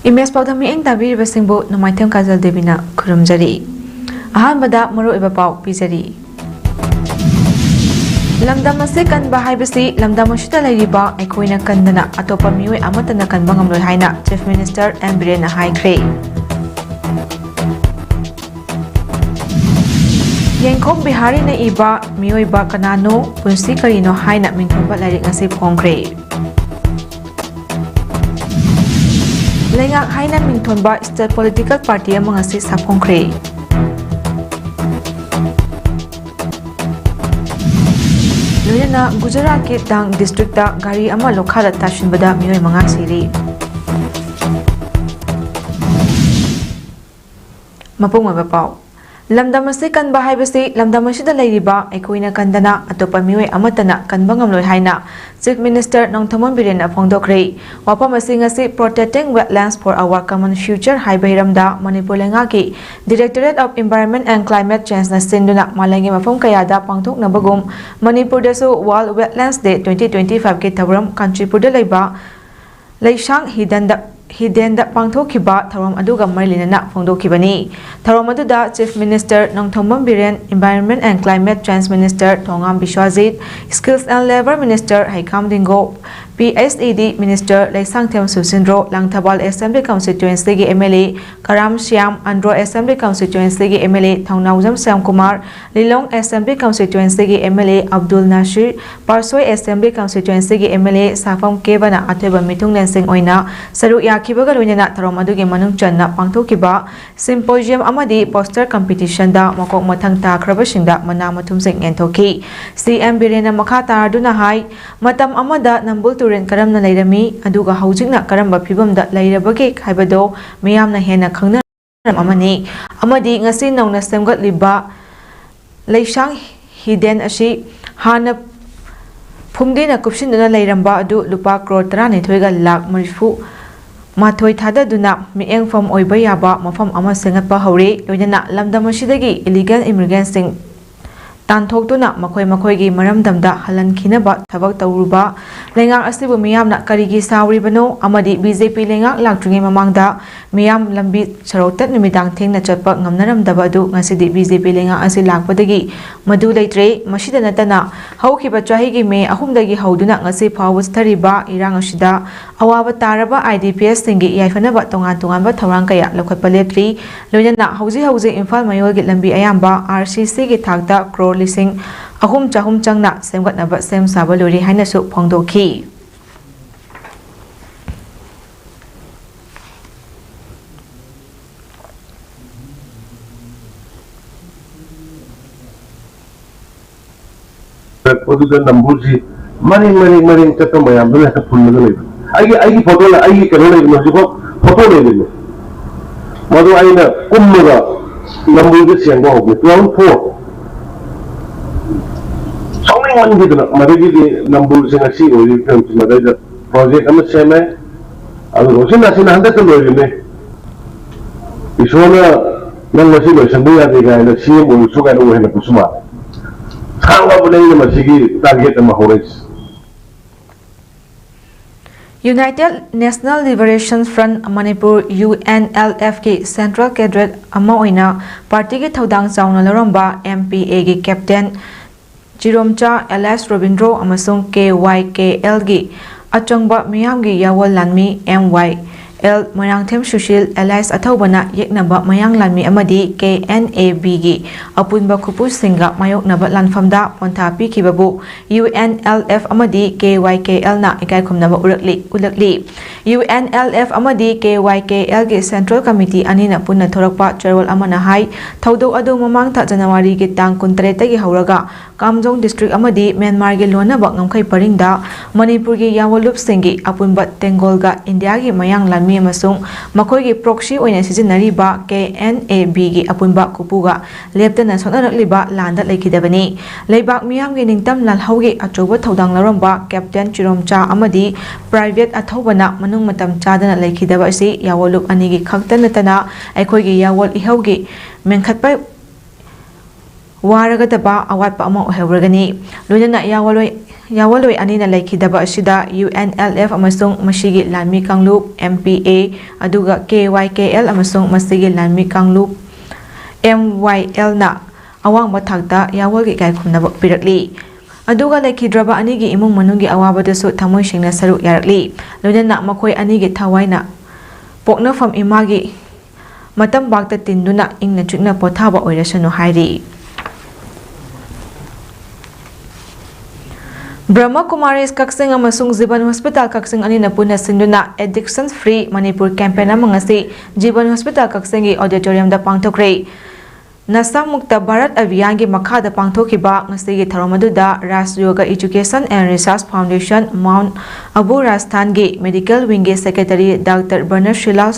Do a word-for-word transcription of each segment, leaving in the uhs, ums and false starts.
Image ꯄꯥꯎꯗꯝ ꯃꯤꯠꯌꯦꯡ ꯇꯥꯕꯤꯔꯤꯕꯁꯤꯡꯕꯨ ꯅꯣꯡꯃꯥꯏꯊꯦꯝ ꯀꯥꯖꯜ ꯗꯦꯕꯤꯅ ꯈꯨꯔꯨꯝꯖꯔꯤ꯫ ꯑꯍꯥꯟꯕꯗ ꯃꯔꯨꯑꯣꯏꯕ ꯄꯥꯎ ꯄꯤꯖꯔꯤ꯫ ꯂꯝꯗꯝ ꯑꯁꯤ ꯀꯟꯕ ꯍꯥꯏꯕꯁꯤ ꯂꯝꯗꯝ ꯑꯁꯤꯗ ꯂꯩꯔꯤꯕ ꯑꯩꯈꯣꯏꯅ ꯀꯟꯗꯅ ꯑꯇꯣꯞꯄ ꯃꯤꯑꯣꯏ ꯑꯃꯠꯇꯅ ꯀꯟꯕ ꯉꯝꯂꯣꯏ ꯍꯥꯏꯅ Chief Minister ꯑꯦꯟ ꯕꯤꯔꯦꯟꯅ ꯍꯥꯏꯈ꯭ꯔꯦ꯫ ꯌꯦꯡꯈꯣꯝ ꯕꯤꯍꯥꯔꯤꯅ ꯏꯕ ꯃꯤꯑꯣꯏꯕ ꯀꯅꯥꯅꯣ, ꯄꯨꯟꯁꯤ ꯀꯔꯤꯅꯣ ꯍꯥꯏꯅ ꯃꯤꯡꯊꯣꯟꯕ ꯂꯥꯏꯔꯤꯛ ꯑꯁꯤ ꯐꯣꯡꯈ꯭ꯔꯦ꯫ ꯂꯩꯉꯥꯛ ꯍꯥꯏꯅ ꯃꯤꯡꯊꯣꯟꯕ state political party ꯑꯃ ꯉꯁꯤ ꯁꯥꯐꯣꯡꯈ꯭ꯔꯦ꯫ ꯂꯣꯏꯅꯅ ꯒꯨꯖꯔꯥꯠꯀꯤ ꯗꯥꯡ districtꯇ ꯒꯥꯔꯤ ꯑꯃ ꯂꯣꯈꯥꯗ ꯇꯥꯁꯤꯟꯕꯗ ꯃꯤꯑꯣꯏ ꯃꯉꯥ ꯁꯤꯔꯤ꯫ ꯃꯄꯨꯡ ꯑꯣꯏꯕ ꯄꯥꯎ꯫ ꯂꯝꯗꯝ ꯑꯁꯤ ꯀꯟꯕ ꯍꯥꯏꯕꯁꯤ ꯂꯝꯗꯝ ꯑꯁꯤꯗ ꯂꯩꯔꯤꯕ ꯑꯩꯈꯣꯏꯅ ꯀꯟꯗꯅ ꯑꯇꯣꯞꯄ ꯃꯤꯑꯣꯏ ꯑꯃꯠꯇꯅ ꯀꯟꯕ ꯉꯝꯂꯣꯏ ꯍꯥꯏꯅ Chief Minister ꯅꯣꯡꯊꯣꯝꯕꯝ ꯕꯤꯔꯦꯟꯅ ꯐꯣꯡꯗꯣꯛꯈ꯭ꯔꯦ꯫ ꯋꯥꯐꯝ ꯑꯁꯤ ꯉꯁꯤ Protecting Wetlands for Our Common Future ꯍꯥꯏꯕ ꯍꯤꯔꯝꯗ ꯃꯅꯤꯄꯨꯔ ꯂꯩꯉꯥꯛꯀꯤ Directorate of Environment and Climate Changeꯅ ꯁꯤꯟꯗꯨꯅ ꯃꯥꯂꯦꯝꯒꯤ ꯃꯐꯝ ꯀꯌꯥꯗ ꯄꯥꯡꯊꯣꯛꯅꯕꯒꯨꯝ ꯃꯅꯤꯄꯨꯔꯗꯁꯨ World Wetlands Day twenty twenty-fiveꯀꯤ ꯊꯧꯔꯝ ꯀꯥꯟꯆꯤꯄꯨꯔꯗ ꯂꯩꯕ ꯂꯩꯁꯥꯡ ꯍꯤꯗꯟꯗ ꯍꯤꯗꯦꯟꯗ ꯄꯥꯡꯊꯣꯛꯈꯤꯕ ꯊꯧꯔꯝ ꯑꯗꯨꯒ ꯃꯔꯤ ꯂꯩꯅꯅ ꯐꯣꯡꯗꯣꯛꯈꯤꯕꯅꯤ꯫ ꯊꯧꯔꯝ ꯑꯗꯨꯗ Chief Minister Nongthombam Biren, Environment and Climate Change Minister Thongam ꯕꯤꯁ꯭ꯋꯥꯖꯤꯠ, Skills and Labour Minister ꯍꯩꯈꯥꯝ ꯗꯤꯡꯒꯣ, P H E D Minister Leishangthem ꯁꯨꯁꯤꯟꯗ꯭ꯔꯣ, Langthabal Assembly Constituencyꯒꯤ M L A Karam Shyam, Andro Assembly Constituencyꯒꯤ M L A Thounaojam Shyamkumar, Lilong Assembly Constituencyꯒꯤ M L A Abdul Nasir, Patsoi Assembly Constituencyꯒꯤ M L A ꯁꯥꯐꯝ ꯀꯦꯕꯅ ꯑꯊꯣꯏꯕ ꯃꯤꯊꯨꯡꯂꯦꯟꯁꯤꯡ ꯑꯣꯏꯅ ꯁꯔꯨꯛ ꯌꯥꯈꯤꯕꯒ ꯂꯣꯏꯅꯅ ꯊꯧꯔꯝ ꯑꯗꯨꯒꯤ ꯃꯅꯨꯡ ꯆꯟꯅ ꯄꯥꯡꯊꯣꯛꯈꯤꯕ Symposium ꯑꯃꯗꯤ Poster Competitionꯗ ꯃꯀꯣꯛ ꯃꯊꯪ ꯇꯥꯈ꯭ꯔꯕꯁꯤꯡꯗ ꯃꯅꯥ ꯃꯊꯨꯝꯁꯤꯡ ꯌꯦꯟꯊꯣꯛꯈꯤ꯫ C M ꯕꯤꯔꯦꯟꯅ ꯃꯈꯥ ꯇꯥꯔꯗꯨꯅ ꯍꯥꯏ, ꯃꯇꯝ ꯑꯃꯗ ꯅꯝꯕꯨꯜ ꯇꯨꯔꯦꯜ ꯀꯔꯝꯅ ꯂꯩꯔꯝꯃꯤ, ꯑꯗꯨꯒ ꯍꯧꯖꯤꯛꯅ ꯀꯔꯝꯕ ꯐꯤꯕꯝꯗ ꯂꯩꯔꯕꯒꯦ ꯍꯥꯏꯕꯗꯨ ꯃꯤꯌꯥꯝꯅ ꯍꯦꯟꯅ ꯈꯪꯅꯔꯝ ꯑꯃꯅꯤ꯫ ꯑꯃꯗꯤ ꯉꯁꯤ ꯅꯧꯅ ꯁꯦꯝꯒꯠꯂꯤꯕ ꯂꯩꯁꯥꯡ ꯍꯤꯗꯦꯟ ꯑꯁꯤ ꯍꯥꯟꯅ ꯐꯨꯝꯗꯤꯅ ꯀꯨꯞꯁꯤꯟꯗꯨꯅ ꯂꯩꯔꯝꯕ ꯑꯗꯨ ꯂꯨꯄꯥ ꯀ꯭ꯔꯣꯔ ꯇꯔꯥꯅꯤꯊꯣꯏꯒ ꯂꯥꯈ ꯃꯔꯤꯐꯨ ꯃꯥꯊꯣꯏ ꯊꯥꯗꯗꯨꯅ ꯃꯤꯠꯌꯦꯡꯐꯝ ꯑꯣꯏꯕ ꯌꯥꯕ ꯃꯐꯝ ꯑꯃ ꯁꯦꯝꯒꯠꯄ ꯍꯧꯔꯦ꯫ ꯂꯣꯏꯅꯅ ꯂꯝꯗꯝ ꯑꯁꯤꯗꯒꯤ illegal immigrantꯁꯤꯡ ꯇꯥꯟꯊꯣꯛꯇꯨꯅ ꯃꯈꯣꯏ ꯃꯈꯣꯏꯒꯤ ꯃꯔꯝꯗꯝꯗ ꯍꯜꯍꯟꯈꯤꯅꯕ ꯊꯕꯛ ꯇꯧꯔꯨꯕ ꯂꯩꯉꯥꯛ ꯑꯁꯤꯕꯨ ꯃꯤꯌꯥꯝꯅ ꯀꯔꯤꯒꯤ ꯁꯥꯎꯔꯤꯕꯅꯣ ꯑꯃꯗꯤ ꯕꯤ ꯖꯦ ꯄꯤ ꯂꯩꯉꯥꯛ ꯂꯥꯛꯇ꯭ꯔꯤꯉꯩ ꯃꯃꯥꯡꯗ ꯃꯤꯌꯥꯝ ꯂꯝꯕꯤ ꯁꯣꯔꯣꯛꯇ ꯅꯨꯃꯤꯗꯥꯡ ꯊꯦꯡꯅ ꯆꯠꯄ ꯉꯝꯅꯔꯝꯗꯕ ꯑꯗꯨ ꯉꯁꯤꯗꯤ ꯕꯤ ꯖꯦ ꯄꯤ ꯂꯩꯉꯥꯛ ꯑꯁꯤ ꯂꯥꯛꯄꯗꯒꯤ ꯃꯗꯨ ꯂꯩꯇ꯭ꯔꯦ꯫ ꯃꯁꯤꯗ ꯅꯠꯇꯅ ꯍꯧꯈꯤꯕ ꯆꯍꯤꯒꯤ ꯃꯦ ꯑꯍꯨꯝꯗꯒꯤ ꯍꯧꯗꯨꯅ ꯉꯁꯤ ꯐꯥꯎꯕ ꯆꯠꯊꯔꯤꯕ ꯏꯔꯥꯡ ꯑꯁꯤꯗ ꯑꯋꯥꯕ ꯇꯥꯔꯕ ꯑꯥꯏ ꯗꯤ ꯄꯤ ꯑꯦꯁꯁꯤꯡꯒꯤ ꯌꯥꯏꯐꯅꯕ ꯇꯣꯉꯥꯟ ꯇꯣꯉꯥꯟꯕ ꯊꯧꯔꯥꯡ ꯀꯌꯥ ꯂꯧꯈꯠꯄ ꯂꯦꯞꯇ꯭ꯔꯤ꯫ ꯂꯣꯏꯅꯅ ꯍꯧꯖꯤꯛ ꯍꯧꯖꯤꯛ ꯏꯝꯐꯥꯜ ꯃꯌꯣꯜꯒꯤ ꯂꯝꯕꯤ ꯑꯌꯥꯝꯕ ꯑꯥꯔ ꯁꯤ ꯁꯤꯒꯤ ꯊꯥꯛꯇ ꯀ꯭ꯔꯣꯔ ꯂꯤꯁꯤꯡ ꯑꯍꯨꯝ ꯆꯍꯨꯝ ꯆꯪꯅ ꯁꯦꯝꯒꯠꯅꯕ ꯁꯦꯝ ꯁꯥꯕ ꯂꯣꯏꯔꯦ ꯍꯥꯏꯅꯁꯨ ꯐꯣꯡꯗꯣꯛꯈꯤ꯫ ꯆꯠꯄꯗꯨꯗ ꯅꯝꯕꯨꯜꯁꯤ ꯃꯔꯤꯡ ꯃꯔꯤꯡ ꯃꯔꯤꯡ ꯆꯠꯄ ꯃꯌꯥꯝꯗꯨꯅ ꯍꯦꯛꯇ ꯐꯨꯜꯂꯒ ꯂꯩꯕ꯫ ꯑꯩꯒꯤ, ꯑꯩꯒꯤ ꯐꯣꯇꯣ ꯂꯩ, ꯑꯩꯒꯤ ꯀꯩꯅꯣ ꯂꯩꯕꯅꯤ, ꯍꯧꯖꯤꯛꯐꯥꯎ ꯐꯣꯇꯣ ꯂꯩꯔꯤꯅꯤ꯫ ꯃꯗꯨ ꯑꯩꯅ ꯀꯨꯝꯃꯒ ꯅꯝꯕꯨꯜꯗ ꯁꯦꯡꯕ ꯍꯧꯕꯅꯤ, two thousand four꯫ ꯁꯥꯎꯅꯤꯡꯃꯟꯈꯤꯗꯅ ꯃꯗꯨꯒꯤꯗꯤ ꯅꯝꯕꯨꯜꯁꯦ ꯉꯁꯤ ꯑꯣꯏꯔꯤꯕ ꯐꯤꯕꯝꯁꯤ ꯃꯗꯩꯗ ꯄ꯭ꯔꯣꯖꯦꯛ ꯑꯃ ꯁꯦꯝꯃꯦ꯫ ꯑꯗꯨꯒ ꯎꯆꯤꯟ ꯅꯥꯆꯤꯟꯅ ꯍꯟꯗꯛꯇ ꯂꯣꯏꯔꯤꯕꯅꯤ꯫ ꯏꯁꯣꯔꯅ ꯅꯪ ꯉꯁꯤ ꯂꯣꯏꯁꯟꯕ ꯌꯥꯗꯦ ꯀꯥꯏꯅ ꯁꯤ ꯑꯦꯝ ꯑꯣꯏꯔꯁꯨ ꯀꯥꯏꯅ ꯑꯣꯏꯍꯜꯂꯛꯄꯁꯨ ꯃꯥꯜꯂꯦ꯫ ꯁꯥꯡꯂꯕꯅꯦ ꯑꯩꯅ ꯃꯁꯤꯒꯤ ꯇꯥꯔꯒꯦꯠ ꯑꯃ ꯍꯧꯔꯛꯏꯁꯦ꯫ United National Liberation Front Manipur, U N L F ꯀꯤ central cadre ꯑꯃ ꯑꯣꯏꯅ ꯄꯥꯔꯇꯤꯒꯤ ꯊꯧꯗꯥꯡ ꯆꯥꯎꯅ ꯂꯧꯔꯝꯕ M P A ꯒꯤ captain ꯆꯤꯔꯣꯝꯆꯥ alias ꯔꯣꯕꯤꯟꯗ꯭ꯔꯣ ꯑꯃꯁꯨꯡ K Y K L ꯒꯤ ꯑꯆꯪꯕ ꯃꯤꯌꯥꯝꯒꯤ ꯌꯥꯋꯣꯜ ꯂꯥꯟꯃꯤ M Y L Moirangthem Sushil alias ꯑꯊꯧꯕꯅ ꯌꯦꯛꯅꯕ ꯃꯌꯥꯡ ꯂꯥꯟꯃꯤ ꯑꯃꯗꯤ K N A B ꯒꯤ ꯑꯄꯨꯟꯕ ꯈꯨꯄꯨꯁꯤꯡꯒ ꯃꯥꯌꯣꯛꯅꯕ ꯂꯥꯟꯐꯝꯗ ꯄꯣꯟꯊꯥ ꯄꯤꯈꯤꯕꯕꯨ U N L F ꯑꯃꯗꯤ K Y K L ꯅ ꯏꯀꯥꯏ ꯈꯨꯝꯅꯕ ꯎꯔꯛꯂꯤ, ꯎꯠꯂꯛꯂꯤ꯫ U N L F ꯑꯃꯗꯤ K Y K L ꯒꯤ central committee ꯑꯅꯤꯅ ꯄꯨꯟꯅ ꯊꯣꯔꯛꯄ ꯆꯦꯔꯣꯜ ꯑꯃꯅ ꯍꯥꯏ, ꯊꯧꯗꯣꯛ ꯑꯗꯨ ꯃꯃꯥꯡ ꯊꯥ ꯖꯅꯋꯥꯔꯤꯒꯤ ꯇꯥꯡ ꯀꯨꯟꯇꯔꯦꯠꯇꯒꯤ ꯍꯧꯔꯒ ꯀꯥꯝꯖꯣꯡ district ꯑꯃꯗꯤ ꯃ꯭ꯌꯥꯟꯃꯥꯔꯒꯤ ꯂꯣꯟꯅꯕ ꯉꯝꯈꯩ ꯄꯔꯤꯡꯗ ꯃꯅꯤꯄꯨꯔꯒꯤ ꯌꯥꯋꯣꯜꯂꯨꯞꯁꯤꯡꯒꯤ ꯑꯄꯨꯟꯕ ꯇꯦꯡꯒꯣꯜꯒ ꯏꯟꯗꯤꯌꯥꯒꯤ ꯃꯌꯥꯡ ꯂꯥꯟꯃꯤ ꯑꯃꯁꯨꯡ ꯃꯈꯣꯏꯒꯤ proxy ꯑꯣꯏꯅ ꯁꯤꯖꯤꯟꯅꯔꯤꯕ K N A B ꯒꯤ ꯑꯄꯨꯟꯕ ꯀꯨꯄꯨꯒ ꯂꯦꯞꯇꯅ ꯁꯣꯛꯅꯔꯛꯂꯤꯕ ꯂꯥꯟꯗ ꯂꯩꯈꯤꯗꯕꯅꯤ꯫ ꯂꯩꯕꯥꯛ ꯃꯤꯌꯥꯝꯒꯤ ꯅꯤꯡꯇꯝ ꯂꯥꯜꯍꯧꯒꯤ ꯑꯆꯧꯕ ꯊꯧꯗꯥꯡ ꯂꯧꯔꯝꯕ captain ꯆꯤꯔꯣꯝꯆꯥ ꯑꯃꯗꯤ private ꯑꯊꯧꯕꯅ ꯃꯅꯨꯡ ꯃꯇꯝ ꯆꯥꯗꯅ ꯂꯩꯈꯤꯗꯕ ꯑꯁꯤ ꯌꯥꯋꯣꯜꯂꯨꯞ ꯑꯅꯤꯒꯤ ꯈꯛꯇ ꯅꯠꯇꯅ ꯑꯩꯈꯣꯏꯒꯤ ꯌꯥꯋꯣꯜ ꯏꯍꯧꯒꯤ ꯃꯦꯟꯈꯠꯄ ꯋꯥꯔꯒꯗꯕ ꯑꯋꯥꯠꯄ ꯑꯃ ꯑꯣꯏꯍꯧꯔꯒꯅꯤ꯫ ꯂꯣꯏꯅꯅ ꯌꯥꯋꯣꯜꯂꯣꯏ ꯌꯥꯑꯣꯜꯂꯣꯏ ꯑꯅꯤꯅ ꯂꯩꯈꯤꯗꯕ ꯑꯁꯤꯗ ꯌꯨ ꯑꯦꯟ ꯑꯦꯜ ꯑꯦꯐ ꯑꯃꯁꯨꯡ ꯃꯁꯤꯒꯤ ꯂꯥꯟꯃꯤ ꯀꯥꯡꯂꯨꯞ, ꯑꯦꯝ ꯄꯤ ꯑꯦ, ꯑꯗꯨꯒ ꯀꯦ ꯋꯥꯏ ꯀꯦ ꯑꯦꯜ ꯑꯃꯁꯨꯡ ꯃꯁꯤꯒꯤ ꯂꯥꯟꯃꯤ ꯀꯥꯡꯂꯨꯞ, ꯑꯦꯝ ꯋꯥꯏ ꯑꯦꯜꯅ ꯑꯋꯥꯡꯕ ꯊꯥꯛꯇ ꯌꯥꯑꯣꯜꯒꯤ ꯏꯀꯥꯏꯈꯨꯝꯅꯕ ꯄꯤꯔꯛꯂꯤ꯫ ꯑꯗꯨꯒ ꯂꯩꯈꯤꯗ꯭ꯔꯕ ꯑꯅꯤꯒꯤ ꯏꯃꯨꯡ ꯃꯅꯨꯡꯒꯤ ꯑꯋꯥꯕꯗꯁꯨ ꯊꯃꯣꯏ ꯁꯦꯡꯅ ꯁꯔꯨꯛ ꯌꯥꯔꯛꯂꯤ꯫ ꯂꯣꯏꯅꯅ ꯃꯈꯣꯏ ꯑꯅꯤꯒꯤ ꯊꯋꯥꯏꯅ ꯄꯣꯛꯅꯐꯝ ꯏꯃꯥꯒꯤ ꯃꯇꯝꯕꯥꯛꯇ ꯇꯤꯟꯗꯨꯅ ꯏꯪꯅ ꯆꯤꯛꯅ ꯄꯣꯊꯥꯕ ꯑꯣꯏꯔꯁꯅꯨ ꯍꯥꯏꯔꯤ꯫ ꯕ꯭ꯔꯍꯃ ꯀꯨꯃꯥꯔꯤꯁ ꯀꯛꯆꯤꯡ ꯑꯃꯁꯨꯡ ꯖꯤꯕꯟ ꯍꯣꯁꯄꯤꯇꯥꯜ ꯀꯛꯆꯤꯡ ꯑꯅꯤꯅ ꯄꯨꯟꯅ ꯁꯤꯟꯗꯨꯅ Addiction Free Manipur campaign ꯑꯃ ꯉꯁꯤ ꯖꯤꯕꯟ ꯍꯣꯁꯄꯤꯇꯥꯜ ꯀꯛꯆꯤꯡꯒꯤ auditoriumꯗ ꯄꯥꯡꯊꯣꯛꯈ꯭ꯔꯦ꯫ ꯅꯁꯥ ꯃꯨꯛꯇ ꯚꯥꯔꯠ ꯑꯚꯤꯌꯥꯟꯒꯤ ꯃꯈꯥꯗ ꯄꯥꯡꯊꯣꯛꯈꯤꯕ ꯉꯁꯤꯒꯤ ꯊꯧꯔꯝ ꯑꯗꯨꯗ Raj Yoga Education and Research Foundation, Mount Abu ꯔꯥꯖꯁꯊꯥꯟꯒꯤ medical wingꯒꯤ secretary ꯗꯥꯛꯇꯔ ꯕꯅꯔꯁꯤꯂꯥꯜ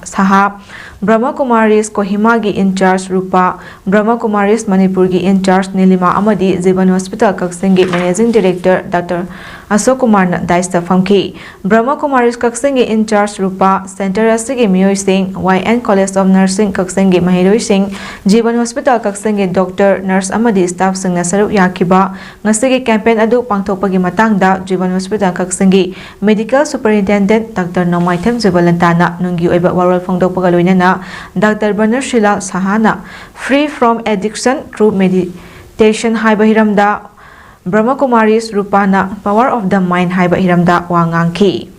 ꯁꯍꯥ, ꯕ꯭ꯔꯍꯃ ꯀꯨꯃꯥꯔꯤꯁ ꯀꯣꯍꯤꯃꯥꯒꯤ in-charge ꯔꯨꯄꯥ, ꯕ꯭ꯔꯍꯃ ꯀꯨꯃꯥꯔꯤꯁ ꯃꯅꯤꯄꯨꯔꯒꯤ in-charge ꯅꯤꯂꯤꯃꯥ ꯑꯃꯗꯤ ꯖꯤꯕꯟ ꯍꯣꯁꯄꯤꯇꯥꯜ ꯀꯛꯆꯤꯡꯒꯤ managing director ꯗꯥꯛꯇꯔ ꯑꯁꯣꯛ ꯀꯨꯃꯥꯔꯅ dais ꯐꯝꯈꯤ꯫ ꯕ꯭ꯔꯍꯃ ꯀꯨꯃꯥꯔꯤꯁ ꯀꯛꯆꯤꯡꯒꯤ in-charge ꯔꯨꯄꯥ, center ꯑꯁꯤꯒꯤ ꯃꯤꯑꯣꯏꯁꯤꯡ, ꯋꯥꯏ ꯑꯦꯟ College of Nursing ꯀꯛꯆꯤꯡꯒꯤ ꯃꯍꯩꯔꯣꯏꯁꯤꯡ, ꯖꯤꯕꯟ ꯍꯣꯁꯄꯤꯇꯥꯜ ꯀꯛꯆꯤꯡꯒꯤ doctor, nurse ꯑꯃꯗꯤ staffꯁꯤꯡꯅ ꯁꯔꯨꯛ ꯌꯥꯈꯤꯕ ꯉꯁꯤꯒꯤ campaign ꯑꯗꯨ ꯄꯥꯡꯊꯣꯛꯄꯒꯤ ꯃꯇꯥꯡꯗ ꯖꯤꯕꯟ ꯍꯣꯁꯄꯤꯇꯥꯜ ꯀꯛꯆꯤꯡꯒꯤ medical superintendent ꯗꯥꯛꯇꯔ ꯅꯣꯡꯃꯥꯏꯊꯦꯝ ꯖꯤꯕꯂꯟꯇꯥꯅ ꯅꯨꯡꯒꯤ ꯑꯣꯏꯕ ꯋꯥꯔꯣꯜ ꯐꯣꯡꯗꯣꯛꯄꯒ ꯂꯣꯏꯅꯅ doctor ꯕꯅꯔꯁꯤꯂꯥꯜ ꯁꯍꯥꯅ Free from Addiction Through Meditation ꯍꯥꯏꯕ ꯍꯤꯔꯝꯗ ꯕ꯭ꯔꯍꯃ ꯀꯨꯃꯥꯔꯤꯁ ꯔꯨꯄꯥꯅ Power of the Mind ꯍꯥꯏꯕ ꯍꯤꯔꯝꯗ ꯋꯥ ꯉꯥꯡꯈꯤ꯫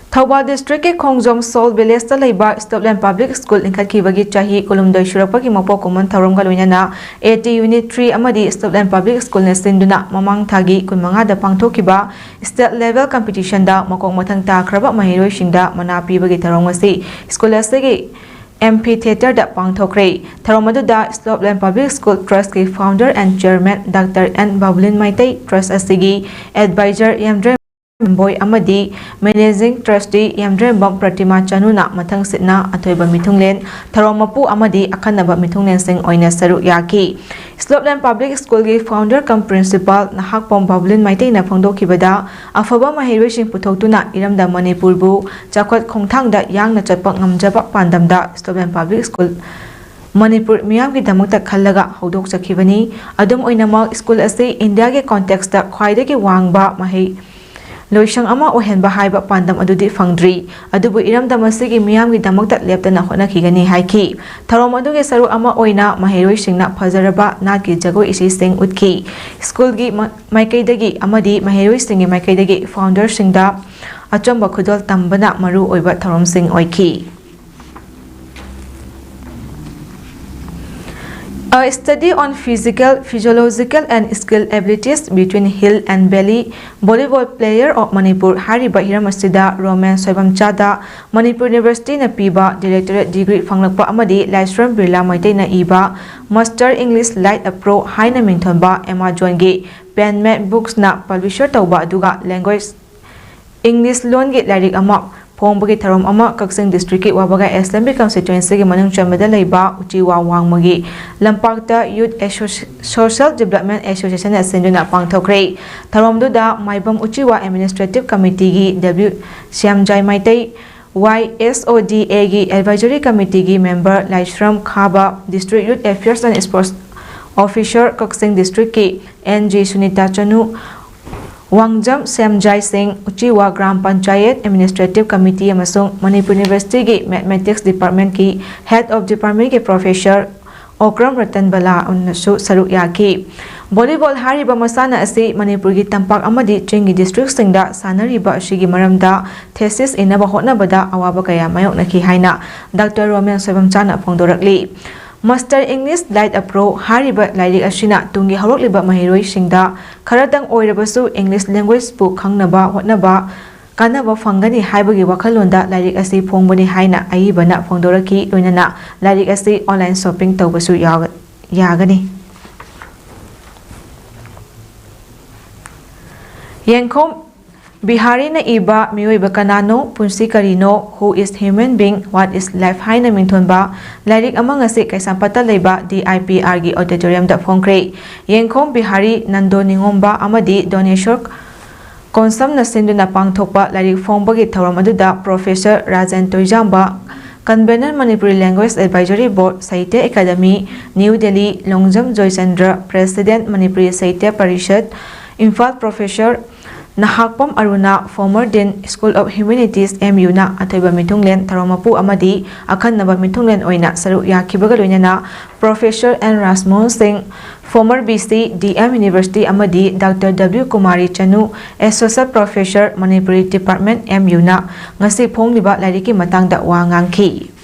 ꯊꯧꯕꯥꯜ districtꯀꯤ ꯈꯣꯡꯖꯣꯝ Soul Villageꯇ ꯂꯩꯕ Stepland Public School ꯂꯤꯡꯈꯠꯈꯤꯕꯒꯤ ꯆꯍꯤ ꯀꯨꯟꯍꯨꯝꯗꯣꯏ ꯁꯨꯔꯛꯄꯒꯤ ꯃꯄꯣꯛ ꯀꯨꯝꯑꯣꯟ ꯊꯧꯔꯝꯒ ꯂꯣꯏꯅꯅ A T Unit three ꯑꯃꯗꯤ Stepland Public Schoolꯅ ꯁꯤꯟꯗꯨꯅ ꯃꯃꯥꯡ ꯊꯥꯒꯤ ꯀꯨꯟꯃꯉꯥꯗ ꯄꯥꯡꯊꯣꯛꯈꯤꯕ state level competitionꯗ ꯃꯀꯣꯛ ꯃꯊꯪ ꯇꯥꯈ꯭ꯔꯕ ꯃꯍꯩꯔꯣꯏꯁꯤꯡꯗ ꯃꯅꯥ ꯄꯤꯕꯒꯤ ꯊꯧꯔꯝ ꯑꯁꯤ school ꯑꯁꯤꯒꯤ amphitheatreꯗ ꯄꯥꯡꯊꯣꯛꯈ꯭ꯔꯦ꯫ ꯊꯧꯔꯝ ꯑꯗꯨꯗ Stepland Public School Trustꯀꯤ founder and chairman doctor N Babulin Meitei, trust ꯑꯁꯤꯒꯤ advisor ꯌꯥꯝꯗ꯭ꯔꯦ ꯃꯦꯝꯕꯣꯏ ꯑꯃꯗꯤ Managing Trustee ꯌꯥꯝꯗ꯭ꯔꯦꯝꯕꯝ ꯄ꯭ꯔꯇꯤꯃꯥ ꯆꯅꯨꯅ ꯃꯊꯪꯁꯤꯠꯅ ꯑꯊꯣꯏꯕ ꯃꯤꯊꯨꯡꯂꯦꯟ, ꯊꯧꯔꯝ ꯃꯄꯨ ꯑꯃꯗꯤ ꯑꯈꯟꯅꯕ ꯃꯤꯊꯨꯡꯂꯦꯟꯁꯤꯡ ꯑꯣꯏꯅ ꯁꯔꯨꯛ ꯌꯥꯈꯤ꯫ ꯏꯁ꯭ꯂꯣꯞꯂꯦꯟ ꯄꯕ꯭ꯂꯤꯛ ꯁ꯭ꯀꯨꯜꯒꯤ founder cum principal ꯅꯍꯥꯛꯄꯝ ꯕꯥꯕꯨꯂꯤꯟ ꯃꯩꯇꯩꯅ ꯐꯣꯡꯗꯣꯛꯈꯤꯕꯗ, ꯑꯐꯕ ꯃꯍꯩꯔꯣꯏꯁꯤꯡ ꯄꯨꯊꯣꯛꯇꯨꯅ ꯏꯔꯝꯗꯝ ꯃꯅꯤꯄꯨꯔꯕꯨ ꯆꯥꯎꯈꯠ ꯈꯣꯡꯊꯥꯡꯗ ꯌꯥꯡꯅ ꯆꯠꯄ ꯉꯝꯖꯕ ꯄꯥꯟꯗꯝꯗ ꯏꯁ꯭ꯂꯣꯞꯂꯦꯟ ꯄꯕ꯭ꯂꯤꯛ ꯁ꯭ꯀꯨꯜ ꯃꯅꯤꯄꯨꯔ ꯃꯤꯌꯥꯝꯒꯤꯗꯃꯛꯇ ꯈꯜꯂꯒ ꯍꯧꯗꯣꯛꯆꯈꯤꯕꯅꯤ꯫ ꯑꯗꯨꯝ ꯑꯣꯏꯅꯃꯛ, ꯁ꯭ꯀꯨꯜ ꯑꯁꯤ ꯏꯟꯗꯤꯌꯥꯒꯤ context ꯈ꯭ꯋꯥꯏꯗꯒꯤ ꯋꯥꯡꯕ ꯃꯍꯩ ꯂꯣꯏꯁꯪ ꯑꯃ ꯑꯣꯏꯍꯟꯕ ꯍꯥꯏꯕ ꯄꯥꯟꯗꯝ ꯑꯗꯨꯗꯤ ꯐꯪꯗ꯭ꯔꯤ, ꯑꯗꯨꯕꯨ ꯏꯔꯝꯗꯝ ꯑꯁꯤꯒꯤ ꯃꯤꯌꯥꯝꯒꯤꯗꯃꯛꯇ ꯂꯦꯞꯇꯅ ꯍꯣꯠꯅꯈꯤꯒꯅꯤ ꯍꯥꯏꯈꯤ꯫ ꯊꯧꯔꯝ ꯑꯗꯨꯒꯤ ꯁꯔꯨꯛ ꯑꯃ ꯑꯣꯏꯅ ꯃꯍꯩꯔꯣꯏꯁꯤꯡꯅ ꯐꯖꯔꯕ ꯅꯥꯠꯀꯤ ꯖꯒꯣꯏ ꯏꯁꯩꯁꯤꯡ ꯎꯠꯈꯤ꯫ ꯁ꯭ꯀꯨꯜꯒꯤ ꯃ-, ꯃꯥꯏꯀꯩꯗꯒꯤ ꯑꯃꯗꯤ ꯃꯍꯩꯔꯣꯏꯁꯤꯡꯒꯤ ꯃꯥꯏꯀꯩꯗꯒꯤ founderꯁꯤꯡꯗ ꯑꯆꯝꯕ ꯈꯨꯗꯣꯜ ꯇꯝꯕꯅ ꯃꯔꯨ ꯑꯣꯏꯕ ꯊꯧꯔꯝꯁꯤꯡ ꯑꯣꯏꯈꯤ꯫ A study on physical, physiological and skill abilities between hill and valley volleyball player of Manipur ꯍꯥꯏꯔꯤꯕ ꯍꯤꯔꯝ ꯑꯁꯤꯗ ꯔꯣꯃꯦꯟ ꯁꯣꯏꯕꯝꯆꯥꯗ ꯃꯅꯤꯄꯨꯔ ꯌꯨꯅꯤꯚꯔꯁꯤꯇꯤꯅ ꯄꯤꯕ ꯗꯤꯔꯦꯛꯇꯣꯔꯦꯠ ꯗꯤꯒ꯭ꯔꯤ ꯐꯪꯂꯛꯄ ꯑꯃꯗꯤ ꯂꯥꯏꯁ꯭ꯔꯝ ꯕꯤꯔꯂꯥ ꯃꯩꯇꯩꯅ ꯏꯕ Master English Light a Pro ꯍꯥꯏꯅ ꯃꯤꯡꯊꯣꯟꯕ ꯑꯦꯃꯥꯖꯣꯟꯒꯤ ꯄꯦꯟꯃꯦꯠ ꯕꯨꯛꯁꯅ ꯄꯕ꯭ꯂꯤꯁꯔ ꯇꯧꯕ ꯑꯗꯨꯒ ꯂꯦꯡꯒ꯭ꯋꯦꯖ ꯏꯪꯂꯤꯁ ꯂꯣꯟꯒꯤ ꯂꯥꯏꯔꯤꯛ ꯑꯃ ꯐꯣꯡꯕꯒꯤ ꯊꯧꯔꯝ ꯑꯃ ꯀꯛꯆꯤꯡ ꯗꯤꯁꯇ꯭ꯔꯤꯛꯀꯤ ꯋꯥꯕꯒꯥꯏ ꯑꯦꯁꯦꯝꯕ꯭ꯂꯤ ꯀꯟꯁꯇꯤꯇ꯭ꯋꯦꯟꯁꯤꯒꯤ ꯃꯅꯨꯡ ꯆꯟꯕꯗ ꯂꯩꯕ ꯎꯆꯤꯋꯥ ꯋꯥꯡꯃꯒꯤ ꯂꯝꯄꯥꯛꯇ ꯌꯨꯠ ꯑꯦꯁꯣꯁꯤ-, ꯁꯣꯁꯤꯌꯦꯜ ꯗꯤꯕ꯭ꯂꯞꯃꯦꯟ ꯑꯦꯁꯣꯁꯤꯌꯦꯁꯟꯅ ꯁꯤꯟꯗꯨꯅ ꯄꯥꯡꯊꯣꯛꯈ꯭ꯔꯦ꯫ ꯊꯧꯔꯝꯗꯨꯗ ꯃꯥꯏꯕꯝ ꯎꯆꯤꯋꯥ ꯑꯦꯗꯃꯤꯅꯤꯁꯇ꯭ꯔꯦꯇꯤꯚ ꯀꯃꯤꯇꯤꯒꯤ W Shyamjai Meitei, Y S O D ꯑꯦꯒꯤ ꯑꯦꯗꯚꯥꯏꯖꯔꯤ ꯀꯃꯤꯇꯤꯒꯤ member Laishram Khaba, district youth affairs and sports officer Kakching ꯗꯤꯁꯇ꯭ꯔꯤꯛꯀꯤ N G Sunita Chanu, Wangjam Semjai Singh, Uchiwa gram panchayat administrative committee ꯑꯃꯁꯨꯡ ꯃꯅꯤꯄꯨꯔ ꯌꯨꯅꯤꯚꯔꯁꯤꯇꯤꯒꯤ ꯃꯦꯊꯃꯦꯇꯤꯛꯁ ꯗꯤꯄꯥꯔꯠꯃꯦꯟꯠꯀꯤ ꯍꯦꯗ ꯑꯣꯐ ꯗꯤꯄꯥꯔꯠꯃꯦꯟꯠꯀꯤ ꯄ꯭ꯔꯣꯐꯦꯁꯔ ꯑꯣꯀ꯭ꯔꯝ ꯔꯇꯟ ꯕꯂꯥꯅꯁꯨ ꯁꯔꯨꯛ ꯌꯥꯈꯤ꯫ ꯚꯣꯂꯤꯕꯣꯜ ꯍꯥꯏꯔꯤꯕ ꯃꯁꯥꯟꯅ ꯑꯁꯤ ꯃꯅꯤꯄꯨꯔꯒꯤ ꯇꯝꯄꯥꯛ ꯑꯃꯗꯤ ꯆꯤꯡꯒꯤ ꯗꯤꯁꯇ꯭ꯔꯤꯛꯁꯤꯡꯗ ꯁꯥꯟꯅꯔꯤꯕ ꯑꯁꯤꯒꯤ ꯃꯔꯝꯗ ꯊꯦꯁꯤꯁ ꯏꯅꯕ ꯍꯣꯠꯅꯕꯗ ꯑꯋꯥꯕ ꯀꯌꯥ ꯃꯥꯌꯣꯛꯅꯈꯤ ꯍꯥꯏꯅ ꯗꯥꯛꯇꯔ ꯔꯣꯃꯦꯟ ꯁꯣꯏꯕꯝꯆꯥꯅ ꯐꯣꯡꯗꯣꯔꯛꯂꯤ꯫ Master English Light a Pro ꯍꯥꯏꯔꯤꯕ ꯂꯥꯏꯔꯤꯛ ꯑꯁꯤꯅ ꯇꯨꯡꯒꯤ ꯍꯧꯔꯛꯂꯤꯕ ꯃꯍꯩꯔꯣꯏꯁꯤꯡꯗ ꯈꯔꯇꯪ ꯑꯣꯏꯔꯕꯁꯨ English languageꯄꯨ ꯈꯪꯅꯕ ꯍꯣꯠꯅꯕ ꯀꯥꯟꯅꯕ ꯐꯪꯒꯅꯤ ꯍꯥꯏꯕꯒꯤ ꯋꯥꯈꯜꯂꯣꯟꯗ ꯂꯥꯏꯔꯤꯛ ꯑꯁꯤ ꯐꯣꯡꯕꯅꯤ ꯍꯥꯏꯅ ꯑꯏꯕꯅ ꯐꯣꯡꯗꯣꯔꯛꯈꯤ꯫ ꯂꯣꯏꯅꯅ ꯂꯥꯏꯔꯤꯛ ꯑꯁꯤ online shopping ꯇꯧꯕꯁꯨ ꯌꯥꯎ-, ꯌꯥꯒꯅꯤ꯫ ꯌꯦꯡꯈꯣꯝ ꯕꯤꯍꯥꯔꯤꯅ ꯏꯕ ꯃꯤꯑꯣꯏꯕ ꯀꯅꯥꯅꯣ, ꯄꯨꯟꯁꯤ ꯀꯔꯤꯅꯣ, Who is Human Being, What is Life ꯍꯥꯏꯅ ꯃꯤꯡꯊꯣꯟꯕ ꯂꯥꯏꯔꯤꯛ ꯑꯃ ꯉꯁꯤ ꯀꯩꯁꯥꯝꯄꯥꯠꯇ ꯂꯩꯕ D I P R ꯒꯤ auditorium ꯗ ꯐꯣꯡꯈ꯭ꯔꯦ꯫ ꯌꯦꯡꯈꯣꯝ ꯕꯤꯍꯥꯔꯤ, ꯅꯟꯗꯣ ꯅꯤꯉꯣꯝꯕ ꯑꯃꯗꯤ ꯗꯣꯅꯦꯁꯣꯔ ꯀꯣꯟꯁꯝꯅ ꯁꯤꯟꯗꯨꯅ ꯄꯥꯡꯊꯣꯛꯄ ꯂꯥꯏꯔꯤꯛ ꯐꯣꯡꯕꯒꯤ ꯊꯧꯔꯝ ꯑꯗꯨꯗ Professor Rajen ꯇꯣꯏꯖꯥꯝꯕ, Convener Manipuri Language Advisory Board, Sahitya Academy, New Delhi, Longjam Joychandra, President Manipuri Sahitya Parishad, Imphal, Professor Nahakpam Aruna, former Dean, School of Humanities, M U ꯅ ꯑꯊꯣꯏꯕ ꯃꯤꯊꯨꯡꯂꯦꯟ ꯊꯧꯔꯝ ꯃꯄꯨ ꯑꯃꯗꯤ ꯑꯈꯟꯅꯕ ꯃꯤꯊꯨꯡꯂꯦꯟ ꯑꯣꯏꯅ ꯁꯔꯨꯛ ꯌꯥꯈꯤꯕꯒ ꯂꯣꯏꯅꯅ Professor N ꯔꯥꯖꯃꯣꯍꯟ ꯁꯤꯡ, former V C, D M University ꯑꯃꯗꯤ Doctor W ꯀꯨꯃꯥꯔꯤ ꯆꯅꯨ, Associate Professor, Manipuri Department, M U ꯅ ꯉꯁꯤ ꯐꯣꯡꯂꯤꯕ ꯂꯥꯏꯔꯤꯛꯀꯤ ꯃꯇꯥꯡꯗ ꯋꯥ ꯉꯥꯡꯈꯤ꯫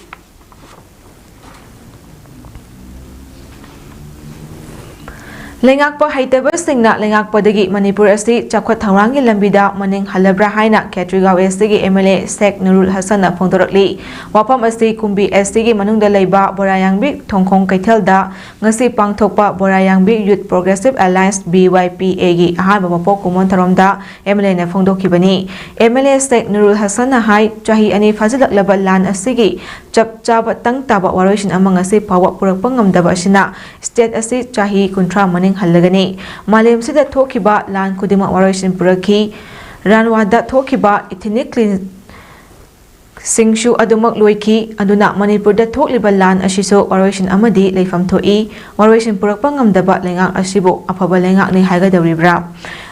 ꯂꯩꯉꯥꯛꯄ ꯍꯩꯇꯕꯁꯤꯡꯅ ꯂꯩꯉꯥꯛꯄꯗꯒꯤ ꯃꯅꯤꯄꯨꯔ ꯑꯁꯤ ꯆꯥꯎꯈꯠ ꯊꯧꯔꯥꯡꯒꯤ ꯂꯝꯕꯤꯗ ꯃꯅꯤꯡ ꯍꯜꯂꯕ꯭ꯔꯥ ꯍꯥꯏꯅ ꯈꯦꯇ꯭ꯔꯤꯒꯥꯎ S T ꯒꯤ M L A ꯁꯦꯛ ꯅꯨꯔꯨꯜ ꯍꯁꯟꯅ ꯐꯣꯡꯗꯣꯔꯛꯂꯤ꯫ ꯋꯥꯐꯝ ꯑꯁꯤ ꯀꯨꯝꯕꯤ S T ꯒꯤ ꯃꯅꯨꯡꯗ ꯂꯩꯕ ꯕꯣꯔꯥꯌꯥꯡꯕꯤ ꯊꯣꯡꯈꯣꯡ ꯀꯩꯊꯦꯜꯗ ꯉꯁꯤ ꯄꯥꯡꯊꯣꯛꯄ ꯕꯣꯔꯥꯌꯥꯡꯕꯤ Youth Progressive Alliance, B Y P A ꯒꯤ ꯑꯍꯥꯟꯕ ꯃꯄꯣꯛ ꯀꯨꯝꯑꯣꯟ ꯊꯧꯔꯝꯗ M L A ꯅ ꯐꯣꯡꯗꯣꯛꯈꯤꯕꯅꯤ꯫ M L A ꯁꯦꯛ ꯅꯨꯔꯨꯜ ꯍꯁꯟꯅ ꯍꯥꯏ, ꯆꯍꯤ ꯑꯅꯤ ꯐꯥꯖꯤꯜꯂꯛꯂꯕ ꯂꯥꯟ ꯑꯁꯤꯒꯤ ꯆꯞ ꯆꯥꯕ ꯇꯪ ꯇꯥꯕ ꯋꯥꯔꯣꯏꯁꯤꯟ ꯑꯃ ꯉꯁꯤ ꯐꯥꯎꯕ ꯄꯨꯔꯛꯄ ꯉꯝꯗꯕ ꯑꯁꯤꯅ state ꯑꯁꯤ ꯆꯍꯤ ꯀꯨꯟꯊ꯭ꯔꯥ ꯃꯅꯤꯡ ꯍꯜꯂꯒꯅꯤ꯫ ꯃꯥꯂꯦꯝꯁꯤꯗ ꯊꯣꯛꯈꯤꯕ ꯂꯥꯟ ꯈꯨꯗꯤꯡꯃꯛ ꯋꯥꯔꯣꯏꯁꯤꯟ ꯄꯨꯔꯛꯈꯤ꯫ ꯔꯥꯟꯋꯥꯗ ꯊꯣꯛꯈꯤꯕ ethnic clean ꯁꯤꯡꯁꯨ ꯑꯗꯨꯃꯛ ꯂꯣꯏꯈꯤ꯫ ꯑꯗꯨꯅ ꯃꯅꯤꯄꯨꯔꯗ ꯊꯣꯛꯂꯤꯕ ꯂꯥꯟ ꯑꯁꯤꯁꯨ ꯋꯥꯔꯣꯏꯁꯤꯟ ꯑꯃꯗꯤ ꯂꯩꯐꯝ ꯊꯣꯛꯏ꯫ ꯋꯥꯔꯣꯏꯁꯤꯟ ꯄꯨꯔꯛꯄ ꯉꯝꯗꯕ ꯂꯩꯉꯥꯛ ꯑꯁꯤꯕꯨ ꯑꯐꯕ ꯂꯩꯉꯥꯛꯅꯤ ꯍꯥꯏꯒꯗꯧꯔꯤꯕ꯭ꯔꯥ?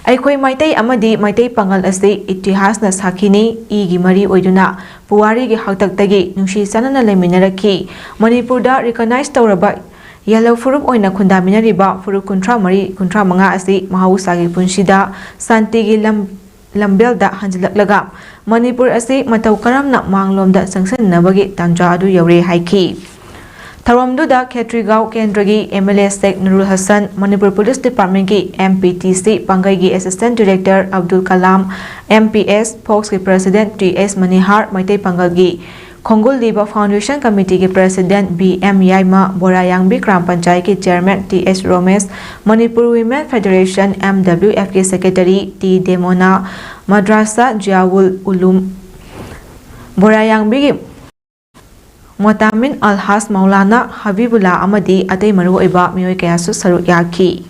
ꯑꯩꯈꯣꯏ ꯃꯩꯇꯩ ꯑꯃꯗꯤ ꯃꯩꯇꯩ ꯄꯥꯉꯜ ꯑꯁꯤ ꯏꯇꯤꯍꯥꯁꯅ ꯁꯥꯈꯤꯅꯤ, ꯏꯒꯤ ꯃꯔꯤ ꯑꯣꯏꯗꯨꯅ ꯄꯨꯋꯥꯔꯤꯒꯤ ꯍꯥꯛꯇꯛꯇꯒꯤ ꯅꯨꯡꯁꯤ ꯆꯥꯟꯅꯅ ꯂꯩꯃꯤꯟꯅꯔꯛꯈꯤ꯫ ꯃꯅꯤꯄꯨꯔꯗ recognize ꯇꯧꯔꯕ ꯌꯦꯜꯍꯧ ꯐꯨꯔꯨꯞ ꯑꯣꯏꯅ ꯈꯨꯟꯗꯥꯃꯤꯟꯅꯔꯤꯕ ꯐꯨꯔꯨꯞ ꯀꯨꯟꯊ꯭ꯔꯥ ꯃꯔꯤ, ꯀꯨꯟꯊ꯭ꯔꯥ ꯃꯉꯥ ꯑꯁꯤ ꯃꯍꯧꯁꯥꯒꯤ ꯄꯨꯟꯁꯤꯗ ꯁꯥꯟꯇꯤꯒꯤ ꯂꯝ, ꯂꯝꯕꯦꯜꯗ ꯍꯟꯖꯤꯜꯂꯛꯂꯒ ꯃꯅꯤꯄꯨꯔ ꯑꯁꯤ ꯃꯇꯧ ꯀꯔꯝꯅ ꯃꯥꯡꯂꯣꯝꯗ ꯆꯪꯁꯤꯟꯅꯕꯒꯤ ꯇꯥꯟꯖꯥ ꯑꯗꯨ ꯌꯧꯔꯦ ꯍꯥꯏꯈꯤ꯫ ꯊꯧꯔꯝꯗꯨꯗ ꯈꯦꯇ꯭ꯔꯤꯒꯥꯎ ꯀꯦꯟꯗ꯭ꯔꯒꯤ M L A shake ꯅꯨꯔꯨꯜ Hasan, Manipur Police Department ꯀꯤ M P T C ꯄꯥꯡꯒꯩꯒꯤ Assistant Director Abdul Kalam, M P S Fox ꯀꯤ President T S ꯃꯅꯤꯍꯥꯔ, ꯃꯩꯇꯩ ꯄꯥꯡꯒꯜꯒꯤ ꯈꯣꯡꯒꯨꯜ ꯂꯤꯕ Foundation Committeeꯒꯤ President B M ꯌꯥꯏꯃ, ꯕꯣꯔꯥꯌꯥꯡꯕꯤ ꯒ꯭ꯔꯥꯝ ꯄꯟꯆꯥꯌꯠꯀꯤ Chairman T H ꯔꯣꯃꯦꯁ, Manipur Women Federation, M W Fꯀꯤ Secretary T ꯗꯦꯃꯣꯅꯥ, ꯃꯗ꯭ꯔꯥꯁꯥ ꯖꯤꯌꯥꯎꯜ ꯎꯂꯨꯝ ꯕꯣꯔꯥꯌꯥꯡꯕꯤꯒꯤ ꯃꯣꯇꯥꯃꯤꯟ ꯑꯜꯍꯥꯖ Maulana ꯍꯕꯤꯕꯨꯜꯂꯥ ꯑꯃꯗꯤ ꯑꯇꯩ ꯃꯔꯨꯑꯣꯏꯕ ꯃꯤꯑꯣꯏ ꯀꯌꯥꯁꯨ ꯁꯔꯨꯛ ꯌꯥꯈꯤ꯫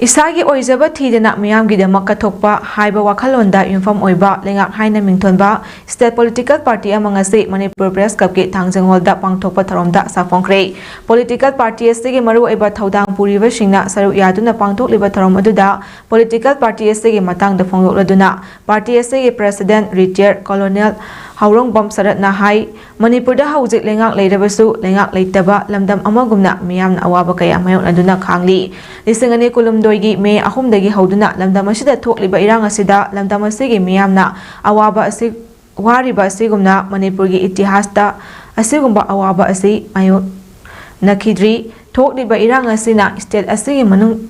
ꯏꯁꯥꯒꯤ ꯑꯣꯏꯖꯕ ꯊꯤꯗꯅ ꯃꯤꯌꯥꯝꯒꯤꯗꯃꯛ ꯀꯠꯊꯣꯛꯄ ꯍꯥꯏꯕ ꯋꯥꯈꯜꯂꯣꯟꯗ ꯌꯨꯝꯐꯝ ꯑꯣꯏꯕ ꯂꯩꯉꯥꯛ ꯍꯥꯏꯅ ꯃꯤꯡꯊꯣꯟꯕ State Political Party ꯑꯃ ꯉꯁꯤ ꯃꯅꯤꯄꯨꯔ Press Clubꯀꯤ ꯊꯥꯡꯖꯤꯡ ꯍꯣꯜꯗ ꯄꯥꯡꯊꯣꯛꯄ ꯊꯧꯔꯝꯗ ꯁꯥꯐꯣꯡꯈ꯭ꯔꯦ꯫ Political party ꯑꯁꯤꯒꯤ ꯃꯔꯨꯑꯣꯏꯕ ꯊꯧꯗꯥꯡ ꯄꯨꯔꯤꯕꯁꯤꯡꯅ ꯁꯔꯨꯛ ꯌꯥꯗꯨꯅ ꯄꯥꯡꯊꯣꯛꯂꯤꯕ ꯊꯧꯔꯝ ꯑꯗꯨꯗ political party ꯑꯁꯤꯒꯤ ꯃꯇꯥꯡꯗ ꯐꯣꯡꯗꯣꯛꯂꯗꯨꯅ party ꯑꯁꯤꯒꯤ President Retired Colonel ꯍꯥꯎꯔꯣꯡꯕꯝ ꯁꯔꯠꯅ ꯍꯥꯏ, ꯃꯅꯤꯄꯨꯔꯗ ꯍꯧꯖꯤꯛ ꯂꯩꯉꯥꯛ ꯂꯩꯔꯕꯁꯨ ꯂꯩꯉꯥꯛ ꯂꯩꯇꯕ ꯂꯝꯗꯝ ꯑꯃꯒꯨꯝꯅ ꯃꯤꯌꯥꯝꯅ ꯑꯋꯥꯕ ꯀꯌꯥ ꯃꯥꯌꯣꯛꯅꯗꯨꯅ ꯈꯥꯡꯂꯤ꯫ ꯂꯤꯁꯤꯡ ꯑꯅꯤ ꯀꯨꯟꯍꯨꯝꯗꯣꯏꯒꯤ ꯃꯦ ꯑꯍꯨꯝꯗꯒꯤ ꯍꯧꯗꯨꯅ ꯂꯝꯗꯝ ꯑꯁꯤꯗ ꯊꯣꯛꯂꯤꯕ ꯏꯔꯥꯡ ꯑꯁꯤꯗ ꯂꯝꯗꯝ ꯑꯁꯤꯒꯤ ꯃꯤꯌꯥꯝꯅ ꯑꯋꯥꯕ ꯑꯁꯤ ꯋꯥꯔꯤꯕ ꯑꯁꯤꯒꯨꯝꯅ ꯃꯅꯤꯄꯨꯔꯒꯤ ꯏꯇꯤꯍꯥꯁꯇ ꯑꯁꯤꯒꯨꯝꯕ ꯑꯋꯥꯕ ꯑꯁꯤ ꯃꯥꯌꯣꯛꯅꯈꯤꯗ꯭ꯔꯤ꯫ ꯊꯣꯛꯂꯤꯕ ꯏꯔꯥꯡ ꯑꯁꯤꯅ state ꯑꯁꯤꯒꯤ ꯃꯅꯨꯡ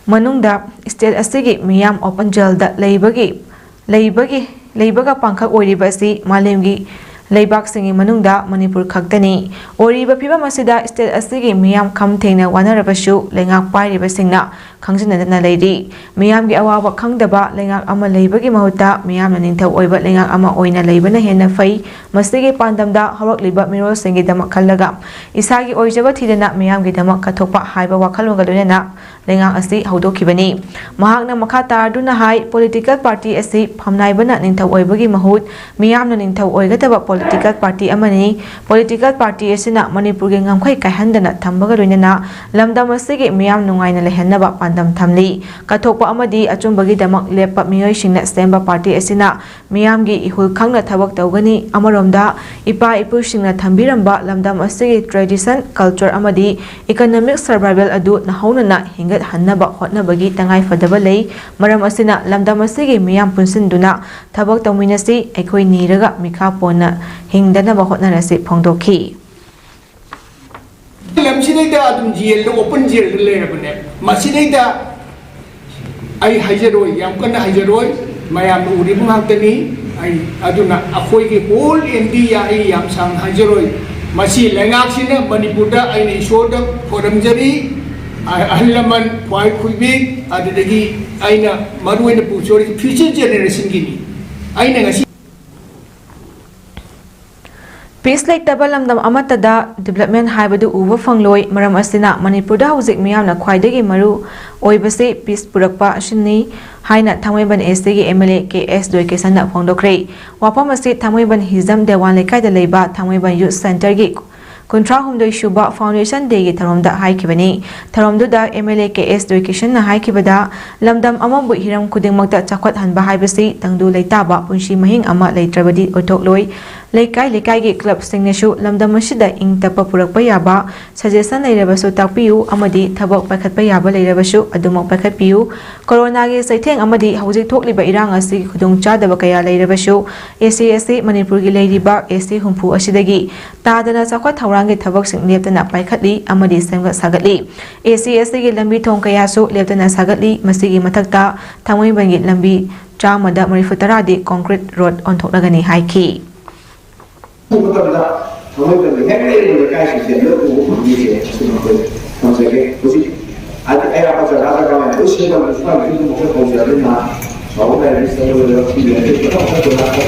ꯃꯅꯨꯡꯗ state ꯑꯁꯤꯒꯤ ꯃꯤꯌꯥꯝ open jailꯗ ꯂꯩꯕꯒꯤ ꯂꯩꯕꯒꯤ ꯂꯩꯕꯒ ꯄꯥꯡꯈꯛ ꯑꯣꯏꯔꯤꯕ ꯑꯁꯤ ꯃꯥꯂꯦꯝꯒꯤ ꯂꯩꯕꯥꯛꯁꯤꯡꯒꯤ ꯃꯅꯨꯡꯗ ꯃꯅꯤꯄꯨꯔ ꯈꯛꯇꯅꯤ꯫ ꯑꯣꯏꯔꯤꯕ ꯐꯤꯕꯝ ꯑꯁꯤꯗ state ꯑꯁꯤꯒꯤ ꯃꯤꯌꯥꯝ ꯈꯝ ꯊꯦꯡꯅ ꯋꯥꯅꯔꯕꯁꯨ ꯂꯩꯉꯥꯛ ꯄꯥꯏꯔꯤꯕꯁꯤꯡꯅ ꯈꯪꯖꯤꯟꯅꯗꯅ ꯂꯩꯔꯤ꯫ ꯃꯤꯌꯥꯝꯒꯤ ꯑꯋꯥꯕ ꯈꯪꯗꯕ ꯂꯩꯉꯥꯛ ꯑꯃ ꯂꯩꯕꯒꯤ ꯃꯍꯨꯠꯇ ꯃꯤꯌꯥꯝꯅ ꯅꯤꯡꯊꯧ ꯑꯣꯏꯕ ꯂꯩꯉꯥꯛ ꯑꯃ ꯑꯣꯏꯅ ꯂꯩꯕꯅ ꯍꯦꯟꯅ ꯐꯩ꯫ ꯃꯁꯤꯒꯤ ꯄꯥꯟꯗꯝꯗ ꯍꯧꯔꯛꯂꯤꯕ ꯃꯤꯔꯣꯜꯁꯤꯡꯒꯤꯗꯃꯛ ꯈꯜꯂꯒ ꯏꯁꯥꯒꯤ ꯑꯣꯏꯖꯕ ꯊꯤꯗꯅ ꯃꯤꯌꯥꯝꯒꯤꯗꯃꯛ ꯀꯠꯊꯣꯛꯄ ꯍꯥꯏꯕ ꯋꯥꯈꯜꯂꯣꯟꯒ ꯂꯣꯏꯅꯅ ꯂꯩꯉꯥꯛ ꯑꯁꯤ ꯍꯧꯗꯣꯛꯈꯤꯕꯅꯤ꯫ ꯃꯍꯥꯛꯅ ꯃꯈꯥ ꯇꯥꯗꯨꯅ ꯍꯥꯏ, political party ꯑꯁꯤ ꯐꯝꯅꯥꯏꯕꯅ ꯅꯤꯡꯊꯧ ꯑꯣꯏꯕꯒꯤ ꯃꯍꯨꯠ ꯃꯤꯌꯥꯝꯅ ꯅꯤꯡꯊꯧ ꯑꯣꯏꯒꯗꯕ political party ꯑꯃꯅꯤ꯫ Political party ꯑꯁꯤꯅ ꯃꯅꯤꯄꯨꯔꯒꯤ ꯉꯝꯈꯩ ꯀꯥꯏꯍꯟꯗꯅ ꯊꯝꯕꯒ ꯂꯣꯏꯅꯅ ꯂꯝꯗꯝ ꯑꯁꯤꯒꯤ ꯃꯤꯌꯥꯝ ꯅꯨꯡꯉꯥꯏꯅ ꯂꯩꯍꯟꯅꯕ ꯄꯥꯟꯗꯝ ꯊꯝꯂꯤ꯫ ꯀꯠꯊꯣꯛꯄ ꯑꯃꯗꯤ ꯑꯆꯨꯝꯕꯒꯤꯗꯃꯛ ꯂꯦꯞꯄ ꯃꯤꯑꯣꯏꯁꯤꯡꯅ ꯁꯦꯝꯕ party ꯑꯁꯤꯅ ꯃꯤꯌꯥꯝꯒꯤ ꯏꯍꯨꯜ ꯈꯪꯅ ꯊꯕꯛ ꯇꯧꯒꯅꯤ꯫ ꯑꯃꯔꯣꯝꯗ, ꯏꯄꯥ ꯏꯄꯨꯁꯤꯡꯅ ꯊꯝꯕꯤꯔꯝꯕ ꯂꯝꯗꯝ ꯑꯁꯤꯒꯤ tradition, culture ꯑꯃꯗꯤ economic survival ꯑꯗꯨ ꯅꯧꯍꯧꯅꯅ ꯍꯤꯡꯒꯠꯍꯟꯅꯕ ꯍꯣꯠꯅꯕꯒꯤ ꯇꯉꯥꯏꯐꯗꯕ ꯂꯩ꯫ ꯃꯔꯝ ꯑꯁꯤꯅ, ꯂꯝꯗꯝ ꯑꯁꯤꯒꯤ ꯃꯤꯌꯥꯝ ꯄꯨꯟꯁꯤꯟꯗꯨꯅ ꯊꯕꯛ ꯇꯧꯃꯤꯟꯅꯁꯤ, ꯑꯩꯈꯣꯏ ꯅꯤꯔꯒ ꯃꯤꯈꯥ ꯄꯣꯟꯅ ꯍꯤꯡꯗꯅꯕ ꯍꯣꯠꯅꯔꯁꯤ ꯐꯣꯡꯗꯣꯛꯈꯤ꯫ ꯂꯝꯁꯤꯗꯩꯗ ꯑꯗꯨꯝ ꯖꯦꯜꯗ, open ꯖꯦꯜꯗ ꯂꯩꯔꯕꯅꯦ꯫ ꯃꯁꯤꯗꯩꯗ ꯑꯩ ꯍꯥꯏꯖꯔꯣꯏ, ꯌꯥꯝ ꯀꯟꯅ ꯍꯥꯏꯖꯔꯣꯏ꯫ ꯃꯌꯥꯝꯅ ꯎꯔꯤꯕ ꯉꯥꯛꯇꯅꯤ꯫ ꯑꯩ ꯑꯗꯨꯅ ꯑꯩꯈꯣꯏꯒꯤ ꯍꯣꯜ ꯏꯟꯗꯤꯌꯥ, ꯑꯩ ꯌꯥꯝ ꯁꯥꯡꯅ ꯍꯥꯏꯖꯔꯣꯏ, ꯃꯁꯤ ꯂꯩꯉꯥꯛꯁꯤꯅ ꯃꯅꯤꯄꯨꯔꯗ ꯑꯩꯅ ꯏꯁꯣꯔꯗ ꯈꯣꯏꯔꯝꯖꯔꯤ꯫ ꯑꯍꯜ ꯂꯃꯟ ꯈ꯭ꯋꯥꯏ ꯈꯨꯏꯕꯤ, ꯑꯗꯨꯗꯒꯤ ꯑꯩꯅ ꯃꯔꯨ ꯑꯣꯏꯅ ꯄꯨꯊꯣꯔꯛꯏ ꯐ꯭ꯌꯨꯆꯔ ꯖꯦꯅꯦꯔꯦꯁꯟꯒꯤꯅꯤ꯫ ꯑꯩꯅ ꯉꯁꯤ ꯄꯤꯁ ꯂꯩꯇꯕ ꯂꯝꯗꯝ ꯑꯃꯠꯇꯗ ꯗꯤꯕꯦꯂꯞꯃꯦꯟ ꯍꯥꯏꯕꯗꯨ ꯎꯕ ꯐꯪꯂꯣꯏ꯫ ꯃꯔꯝ ꯑꯁꯤꯅ ꯃꯅꯤꯄꯨꯔꯗ ꯍꯧꯖꯤꯛ ꯃꯤꯌꯥꯝꯅ ꯈ꯭ꯋꯥꯏꯗꯒꯤ ꯃꯔꯨ ꯑꯣꯏꯕꯁꯤ ꯄꯤꯁ ꯄꯨꯔꯛꯄ ꯑꯁꯤꯅꯤ ꯍꯥꯏꯅ ꯊꯥꯡꯃꯩꯕꯟ ꯑꯦꯁ ꯇꯤꯒꯤ ꯑꯦꯝ ꯑꯦꯜ ꯑꯦ ꯀꯦ ꯑꯦꯁ ꯖꯣꯏꯀꯤꯁꯟꯅ ꯐꯣꯡꯗꯣꯛꯈ꯭ꯔꯦ꯫ ꯋꯥꯐꯝ ꯑꯁꯤ ꯊꯥꯡꯃꯩꯕꯟ ꯍꯤꯖꯝ ꯗꯦꯋꯥꯟ ꯂꯩꯀꯥꯏꯗ ꯂꯩꯕ ꯊꯥꯡꯃꯩꯕꯟ ꯌꯨꯠ ꯁꯦꯟꯇꯔꯒꯤ ꯀꯨꯟꯊ꯭ꯔꯥ ꯍꯨꯝꯗꯣꯏ ꯁꯨꯕ ꯐꯥꯎꯟꯗꯦꯁꯟ ꯗꯦꯒꯤ ꯊꯧꯔꯝꯗ ꯍꯥꯏꯈꯤꯕꯅꯤ꯫ ꯊꯧꯔꯝꯗꯨꯗ ꯑꯦꯝ ꯑꯦꯜ ꯑꯦ ꯀꯦ ꯑꯦꯁ ꯖꯣꯏꯀꯤꯁꯟꯅ ꯍꯥꯏꯈꯤꯕꯗ, ꯂꯝꯗꯝ ꯑꯃꯕꯨ ꯍꯤꯔꯝ ꯈꯨꯗꯤꯡꯃꯛꯇ ꯆꯥꯎꯈꯠꯍꯟꯕ ꯍꯥꯏꯕꯁꯤ ꯇꯪꯗꯨ ꯂꯩꯇꯥꯕ ꯄꯨꯟꯁꯤ ꯃꯍꯤꯡ ꯑꯃ ꯂꯩꯇ꯭ꯔꯕꯗꯤ ꯑꯣꯏꯊꯣꯛꯂꯣꯏ꯫ ꯂꯩꯀꯥꯏ ꯂꯩꯀꯥꯏꯒꯤ ꯀ꯭ꯂꯕꯁꯤꯡꯅꯁꯨ ꯂꯝꯗꯝ ꯑꯁꯤꯗ ꯏꯪ ꯇꯞꯄ ꯄꯨꯔꯛꯄ ꯌꯥꯕ ꯁꯖꯦꯁꯟ ꯂꯩꯔꯕꯁꯨ ꯇꯥꯛꯄꯤꯌꯨ ꯑꯃꯗꯤ ꯊꯕꯛ ꯄꯥꯏꯈꯠꯄ ꯌꯥꯕ ꯂꯩꯔꯕꯁꯨ ꯑꯗꯨꯃꯛ ꯄꯥꯏꯈꯠꯄꯤꯌꯨ꯫ ꯀꯣꯔꯣꯅꯥꯒꯤ ꯆꯩꯊꯦꯡ ꯑꯃꯗꯤ ꯍꯧꯖꯤꯛ ꯊꯣꯛꯂꯤꯕ ꯏꯔꯥꯡ ꯑꯁꯤꯒꯤ ꯈꯨꯗꯣꯡꯆꯥꯗꯕ ꯀꯌꯥ ꯂꯩꯔꯕꯁꯨ, ꯑꯦ ꯁꯤ ꯑꯦꯁ ꯇꯤ ꯃꯅꯤꯄꯨꯔꯒꯤ ꯂꯩꯔꯤꯕ ꯑꯦꯁ ꯇꯤ ꯍꯨꯝꯐꯨ ꯑꯁꯤꯗꯒꯤ ꯇꯥꯗꯅ ꯆꯥꯎꯈꯠ ꯊꯧꯔꯥꯡꯒꯤ ꯊꯕꯛꯁꯤꯡ ꯂꯦꯞꯇꯅ ꯄꯥꯏꯈꯠꯂꯤ ꯑꯃꯗꯤ ꯁꯦꯝꯒꯠ ꯁꯥꯒꯠꯂꯤ꯫ ꯑꯦ ꯁꯤ ꯑꯦꯁ ꯇꯤꯒꯤ ꯂꯝꯕꯤ ꯊꯣꯡ ꯀꯌꯥꯁꯨ ꯂꯦꯞꯇꯅ ꯁꯥꯒꯠꯂꯤ꯫ ꯃꯁꯤꯒꯤ ꯃꯊꯛꯇ ꯊꯥꯡꯃꯩꯕꯟꯒꯤ ꯂꯝꯕꯤ ꯆꯥꯝꯃꯗ ꯃꯔꯤꯐꯨ ꯇꯔꯥꯗꯤ ꯀꯣꯟꯀ꯭ꯔꯤꯠ ꯔꯣꯗ ꯑꯣꯟꯊꯣꯛꯂꯒꯅꯤ ꯍꯥꯏꯈꯤ꯫ ꯃꯇꯝꯗ ꯊꯥꯡꯃꯩꯕꯟꯒꯤ ꯍꯦꯛ ꯂꯩꯔꯤꯕ ꯂꯩꯀꯥꯏꯁꯤꯡꯁꯦ ꯂꯣꯏ ꯎꯕ ꯐꯪꯕꯤꯁꯦ ꯑꯁꯤ ꯑꯩꯈꯣꯏ ꯊꯝꯖꯒꯦ꯫ ꯍꯧꯖꯤꯛ ꯍꯥꯏꯗꯤ ꯑꯌꯥꯝꯕ ꯖꯒꯥ ꯖꯒꯥ ꯃꯌꯥꯝ ꯂꯣꯏ ꯁꯦꯝꯕ ꯁꯨꯃꯥꯏꯅ ꯑꯗꯨꯝ ꯑꯩꯈꯣꯏ ꯍꯧꯖꯔꯕꯅꯤꯅ ꯁꯥꯎꯕ ꯂꯥꯏꯔꯤꯛꯁꯤꯗ ꯂꯣꯏꯅ ꯄꯤꯕ ꯑꯗꯨ ꯄꯨꯂꯞ ꯑꯩꯈꯣꯏ ꯀꯣꯏꯂꯥꯁ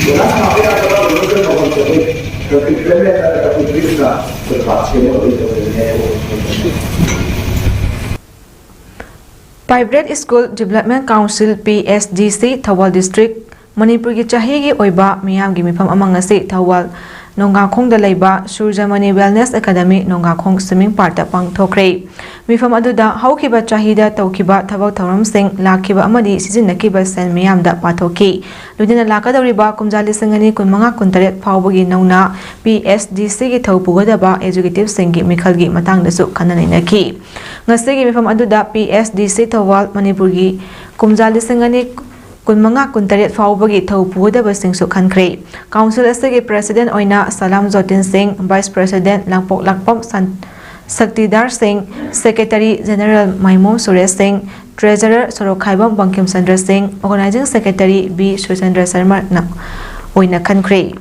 ꯀꯣꯏꯂꯥꯁ ꯁꯥꯕ ꯌꯥꯗꯕ ꯂꯣꯏꯅ ꯃꯐꯝꯁꯦ ꯑꯩꯈꯣꯏ ꯀꯟꯀ꯭ꯔꯤꯠ ꯄꯦꯚꯃꯦꯟ ꯅꯠꯇ꯭ꯔꯒ ꯀꯟꯀ꯭ꯔꯤꯠꯅ ꯑꯩꯈꯣꯏ ꯄꯥꯛ ꯁꯦꯝꯕ ꯑꯣꯏꯗꯕꯅꯤꯅ Private School Development Council, P S D C, Thoubal district, ꯃꯅꯤꯄꯨꯔꯒꯤ ꯆꯍꯤꯒꯤ ꯑꯣꯏꯕ ꯃꯤꯌꯥꯝꯒꯤ ꯃꯤꯐꯝ ꯑꯃ ꯉꯁꯤ ꯊꯧꯕꯥꯜ ꯅꯣꯡꯒꯥꯈꯣꯡꯗ ꯂꯩꯕ ꯁꯨꯔꯖꯃꯅꯤ Wellness Academy ꯅꯣꯡꯒꯥꯈꯣꯡ Swimming Parkꯇ ꯄꯥꯡꯊꯣꯛꯈ꯭ꯔꯦ꯫ ꯃꯤꯐꯝ ꯑꯗꯨꯗ ꯍꯧꯈꯤꯕ ꯆꯍꯤꯗ ꯇꯧꯈꯤꯕ ꯊꯕꯛ ꯊꯧꯔꯝꯁꯤꯡ, ꯂꯥꯛꯈꯤꯕ ꯑꯃꯗꯤ ꯁꯤꯖꯤꯟꯅꯈꯤꯕ ꯁꯦꯜ ꯃꯤꯌꯥꯝꯗ ꯄꯥꯊꯣꯛꯈꯤ꯫ ꯂꯣꯏꯅꯅ ꯂꯥꯛꯀꯗꯧꯔꯤꯕ ꯀꯨꯝꯖꯥ ꯂꯤꯁꯤꯡ ꯑꯅꯤ ꯀꯨꯟꯃꯉꯥ ꯀꯨꯟꯇꯔꯦꯠ ꯐꯥꯎꯕꯒꯤ ꯅꯧꯅ P S D Cꯒꯤ ꯊꯧ ꯄꯨꯒꯗꯕ executiveꯁꯤꯡꯒꯤ ꯃꯤꯈꯜꯒꯤ ꯃꯇꯥꯡꯗꯁꯨ ꯈꯟꯅ ꯅꯩꯅꯈꯤ꯫ ꯉꯁꯤꯒꯤ ꯃꯤꯐꯝ ꯑꯗꯨꯗ P S D C Thoubal ꯃꯅꯤꯄꯨꯔꯒꯤ ꯀꯨꯝꯖꯥ ꯂꯤꯁꯤꯡ ꯑꯅꯤ ꯀꯨꯟꯃꯉꯥ ꯀꯨꯟꯇꯔꯦꯠ ꯐꯥꯎꯕꯒꯤ ꯊꯧ ꯄꯨꯒꯗꯕꯁꯤꯡꯁꯨ ꯈꯟꯈ꯭ꯔꯦ꯫ Council ꯑꯁꯤꯒꯤ President ꯑꯣꯏꯅ ꯁꯂꯥꯝ ꯖꯣꯇꯤꯟ ꯁꯤꯡ, Vice President ꯂꯥꯡꯄꯣꯛꯂꯥꯛꯄꯝ ꯁꯟ-, ꯁꯛꯇꯤꯗꯥꯔ ꯁꯤꯡ, Secretary General ꯃꯥꯏꯃꯣꯝ ꯁꯨꯔꯦꯁ ꯁꯤꯡ, Treasurer ꯁꯣꯔꯣꯛꯈꯥꯏꯕꯝ ꯕꯪꯀꯤꯝ ꯆꯟꯗ꯭ꯔ ꯁꯤꯡ, Organizing Secretary ꯕꯤ ꯁꯨꯔꯆꯟꯗ꯭ꯔ ꯁꯔꯃꯅ ꯑꯣꯏꯅ ꯈꯟꯈ꯭ꯔꯦ꯫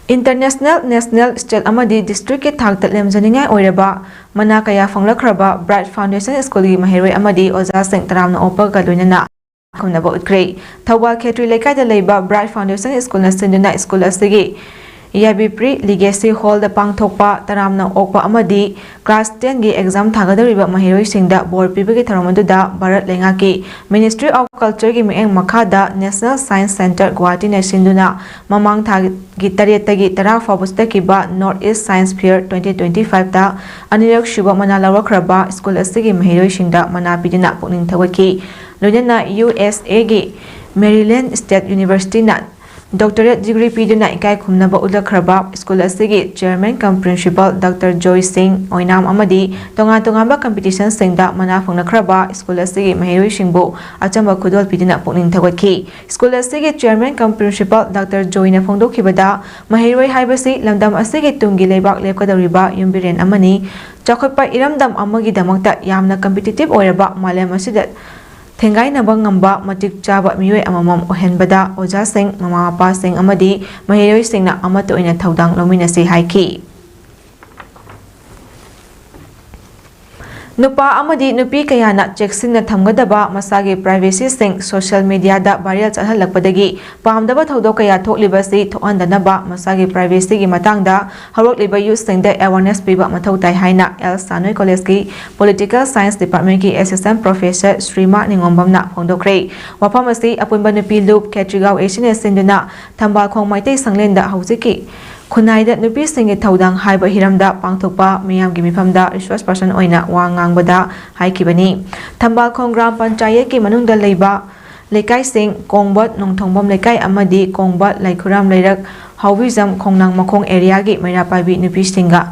International, national, state ꯑꯃꯗꯤ districtꯀꯤ ꯊꯥꯛꯇ ꯂꯦꯝꯖꯅꯤꯡꯉꯥꯏ ꯑꯣꯏꯔꯕ ꯃꯅꯥ ꯀꯌꯥ ꯐꯪꯂꯛꯈ꯭ꯔꯕ Bright Foundation Schoolꯒꯤ ꯃꯍꯩꯔꯣꯏ ꯑꯃꯗꯤ ꯑꯣꯖꯥꯁꯤꯡ ꯇꯔꯥꯝꯅ ꯑꯣꯛꯄꯒ ꯂꯣꯏꯅꯅ ꯈꯨꯝꯅꯕ ꯎꯠꯈ꯭ꯔꯦ꯫ ꯊꯧꯕꯥꯜ ꯈꯦꯇ꯭ꯔꯤ ꯂꯩꯀꯥꯏꯗ ꯂꯩꯕ Bright Foundation Schoolꯅ ꯁꯤꯟꯗꯨꯅ school ꯑꯁꯤꯒꯤ ꯌꯥꯕꯤꯄ꯭ꯔꯤ Legacy Hallꯗ ꯄꯥꯡꯊꯣꯛꯄ ꯇꯔꯥꯝꯅ ꯑꯣꯛꯄ ꯑꯃꯗꯤ class tenꯒꯤ exam ꯊꯥꯒꯗꯧꯔꯤꯕ ꯃꯍꯩꯔꯣꯏꯁꯤꯡꯗ ꯕꯣꯔ ꯄꯤꯕꯒꯤ ꯊꯧꯔꯝ ꯑꯗꯨꯗ ꯚꯥꯔꯠ ꯂꯩꯉꯥꯛꯀꯤ Ministry of Cultureꯒꯤ ꯃꯤꯠꯌꯦꯡ ꯃꯈꯥꯗ National Science Centre ꯒꯨꯋꯥꯍꯥꯇꯤꯅ ꯁꯤꯟꯗꯨꯅ ꯃꯃꯥꯡ ꯊꯥꯒꯤ ꯇꯔꯦꯠꯇꯒꯤ ꯇꯔꯥ ꯐꯥꯎꯕ ꯆꯠꯊꯈꯤꯕ North East Science Fair twenty twenty fiveꯇ ꯑꯅꯤꯔꯛ ꯁꯨꯕ ꯃꯅꯥ ꯂꯧꯔꯛꯈ꯭ꯔꯕ school ꯑꯁꯤꯒꯤ ꯃꯍꯩꯔꯣꯏꯁꯤꯡꯗ ꯃꯅꯥ ꯄꯤꯗꯨꯅ ꯄꯨꯛꯅꯤꯡ ꯊꯧꯒꯠꯈꯤ꯫ ꯂꯣꯏꯅꯅ USAꯒꯤ Maryland State Universityꯅ doctorate degree ꯄꯤꯗꯨꯅ ꯏꯀꯥꯏ ꯈꯨꯝꯅꯕ ꯎꯠꯂꯛꯈ꯭ꯔꯕ school ꯑꯁꯤꯒꯤ chairman cum principal Doctor ꯖꯣꯏ ꯁꯤꯡ ꯑꯣꯏꯅꯥꯝ ꯑꯃꯗꯤ ꯇꯣꯉꯥꯟ ꯇꯣꯉꯥꯟꯕ competitionꯁꯤꯡꯗ ꯃꯅꯥ ꯐꯪꯅꯈ꯭ꯔꯕ school ꯑꯁꯤꯒꯤ ꯃꯍꯩꯔꯣꯏꯁꯤꯡꯕꯨ ꯑꯆꯝꯕ ꯈꯨꯗꯣꯜ ꯄꯤꯗꯨꯅ ꯄꯨꯛꯅꯤꯡ ꯊꯧꯒꯠꯈꯤ꯫ School ꯑꯁꯤꯒꯤ chairman cum principal Doctor ꯖꯣꯏꯅ ꯐꯣꯡꯗꯣꯛꯈꯤꯕꯗ, ꯃꯍꯩꯔꯣꯏ ꯍꯥꯏꯕꯁꯤ ꯂꯝꯗꯝ ꯑꯁꯤꯒꯤ ꯇꯨꯡꯒꯤ ꯂꯩꯕꯥꯛ ꯂꯦꯞꯀꯗꯧꯔꯤꯕ ꯌꯨꯝꯕꯤꯔꯦꯟ ꯑꯃꯅꯤ꯫ ꯆꯥꯎꯈꯠꯄ ꯏꯔꯝꯗꯝ ꯑꯃꯒꯤꯗꯃꯛꯇ ꯌꯥꯝꯅ competitive ꯑꯣꯏꯔꯕ ꯃꯥꯂꯦꯝ ꯑꯁꯤꯗ ꯊꯦꯡꯒꯥꯏꯅꯕ ꯉꯝꯕ ꯃꯇꯤꯛ ꯆꯥꯕ ꯃꯤꯑꯣꯏ ꯑꯃꯃꯝ ꯑꯣꯏꯍꯟꯕꯗ ꯑꯣꯖꯥꯁꯤꯡ, ꯃꯃꯥ ꯃꯄꯥꯁꯤꯡ ꯑꯃꯗꯤ ꯃꯍꯩꯔꯣꯏꯁꯤꯡꯅ ꯑꯃꯠꯇ ꯑꯣꯏꯅ ꯊꯧꯗꯥꯡ ꯂꯧꯃꯤꯟꯅꯁꯤ ꯍꯥꯏꯈꯤ꯫ ꯅꯨꯄꯥ ꯑꯃꯗꯤ ꯅꯨꯄꯤ ꯀꯌꯥꯅ ꯆꯦꯛꯁꯤꯟꯅ ꯊꯝꯒꯗꯕ ꯃꯁꯥꯒꯤ privacyꯁꯤꯡ social mediaꯗ viral ꯆꯠꯍꯜꯂꯛꯄꯗꯒꯤ ꯄꯥꯝꯗꯕ ꯊꯧꯗꯣꯛ ꯀꯌꯥ ꯊꯣꯛꯂꯤꯕꯁꯤ ꯊꯣꯛꯍꯟꯗꯅꯕ ꯃꯁꯥꯒꯤ privacyꯒꯤ ꯃꯇꯥꯡꯗ ꯍꯧꯔꯛꯂꯤꯕ youthꯁꯤꯡꯗ awareness ꯄꯤꯕ ꯃꯊꯧ ꯇꯥꯏ ꯍꯥꯏꯅ ꯑꯦꯜ ꯁꯥꯅꯣꯏ Collegeꯀꯤ Political Science Departmentꯀꯤ Assistant Professor ꯁ꯭ꯔꯤꯃꯥ ꯅꯤꯉꯣꯝꯕꯝꯅ ꯐꯣꯡꯗꯣꯛꯈ꯭ꯔꯦ꯫ ꯋꯥꯐꯝ ꯑꯁꯤ ꯑꯄꯨꯟꯕ ꯅꯨꯄꯤ ꯂꯨꯞ ꯈꯦꯇ꯭ꯔꯤꯒꯥꯎ ꯑꯦꯁꯤꯅ ꯁꯤꯟꯗꯨꯅ ꯊꯝꯕꯥꯜꯈꯣꯡ ꯃꯩꯇꯩ ꯁꯪꯂꯦꯟꯗ ꯍꯧꯖꯤꯛꯀꯤ ꯈꯨꯟꯅꯥꯏꯗ ꯅꯨꯄꯤꯁꯤꯡꯒꯤ ꯊꯧꯗꯥꯡ ꯍꯥꯏꯕ ꯍꯤꯔꯝꯗ ꯄꯥꯡꯊꯣꯛꯄ ꯃꯤꯌꯥꯝꯒꯤ ꯃꯤꯐꯝꯗ resource person ꯑꯣꯏꯅ ꯋꯥ ꯉꯥꯡꯕꯗ ꯍꯥꯏꯈꯤꯕꯅꯤ꯫ ꯊꯝꯕꯥꯜꯈꯣꯡ ꯒ꯭ꯔꯥꯝ ꯄꯟꯆꯥꯌꯠꯀꯤ ꯃꯅꯨꯡꯗ ꯂꯩꯕ ꯂꯩꯀꯥꯏꯁꯤꯡ ꯀꯣꯡꯕꯠ, ꯅꯣꯡꯊꯣꯡꯕꯝ ꯂꯩꯀꯥꯏ ꯑꯃꯗꯤ ꯀꯣꯡꯕꯠ, ꯂꯩꯈꯨꯔꯥꯝ ꯂꯩꯔꯛ, ꯍꯥꯎꯕꯤꯖꯝ, ꯈꯣꯡꯅꯥꯡ ꯃꯈꯣꯡ areaꯒꯤ ꯃꯩꯔꯥ ꯄꯥꯏꯕꯤ ꯅꯨꯄꯤꯁꯤꯡꯒ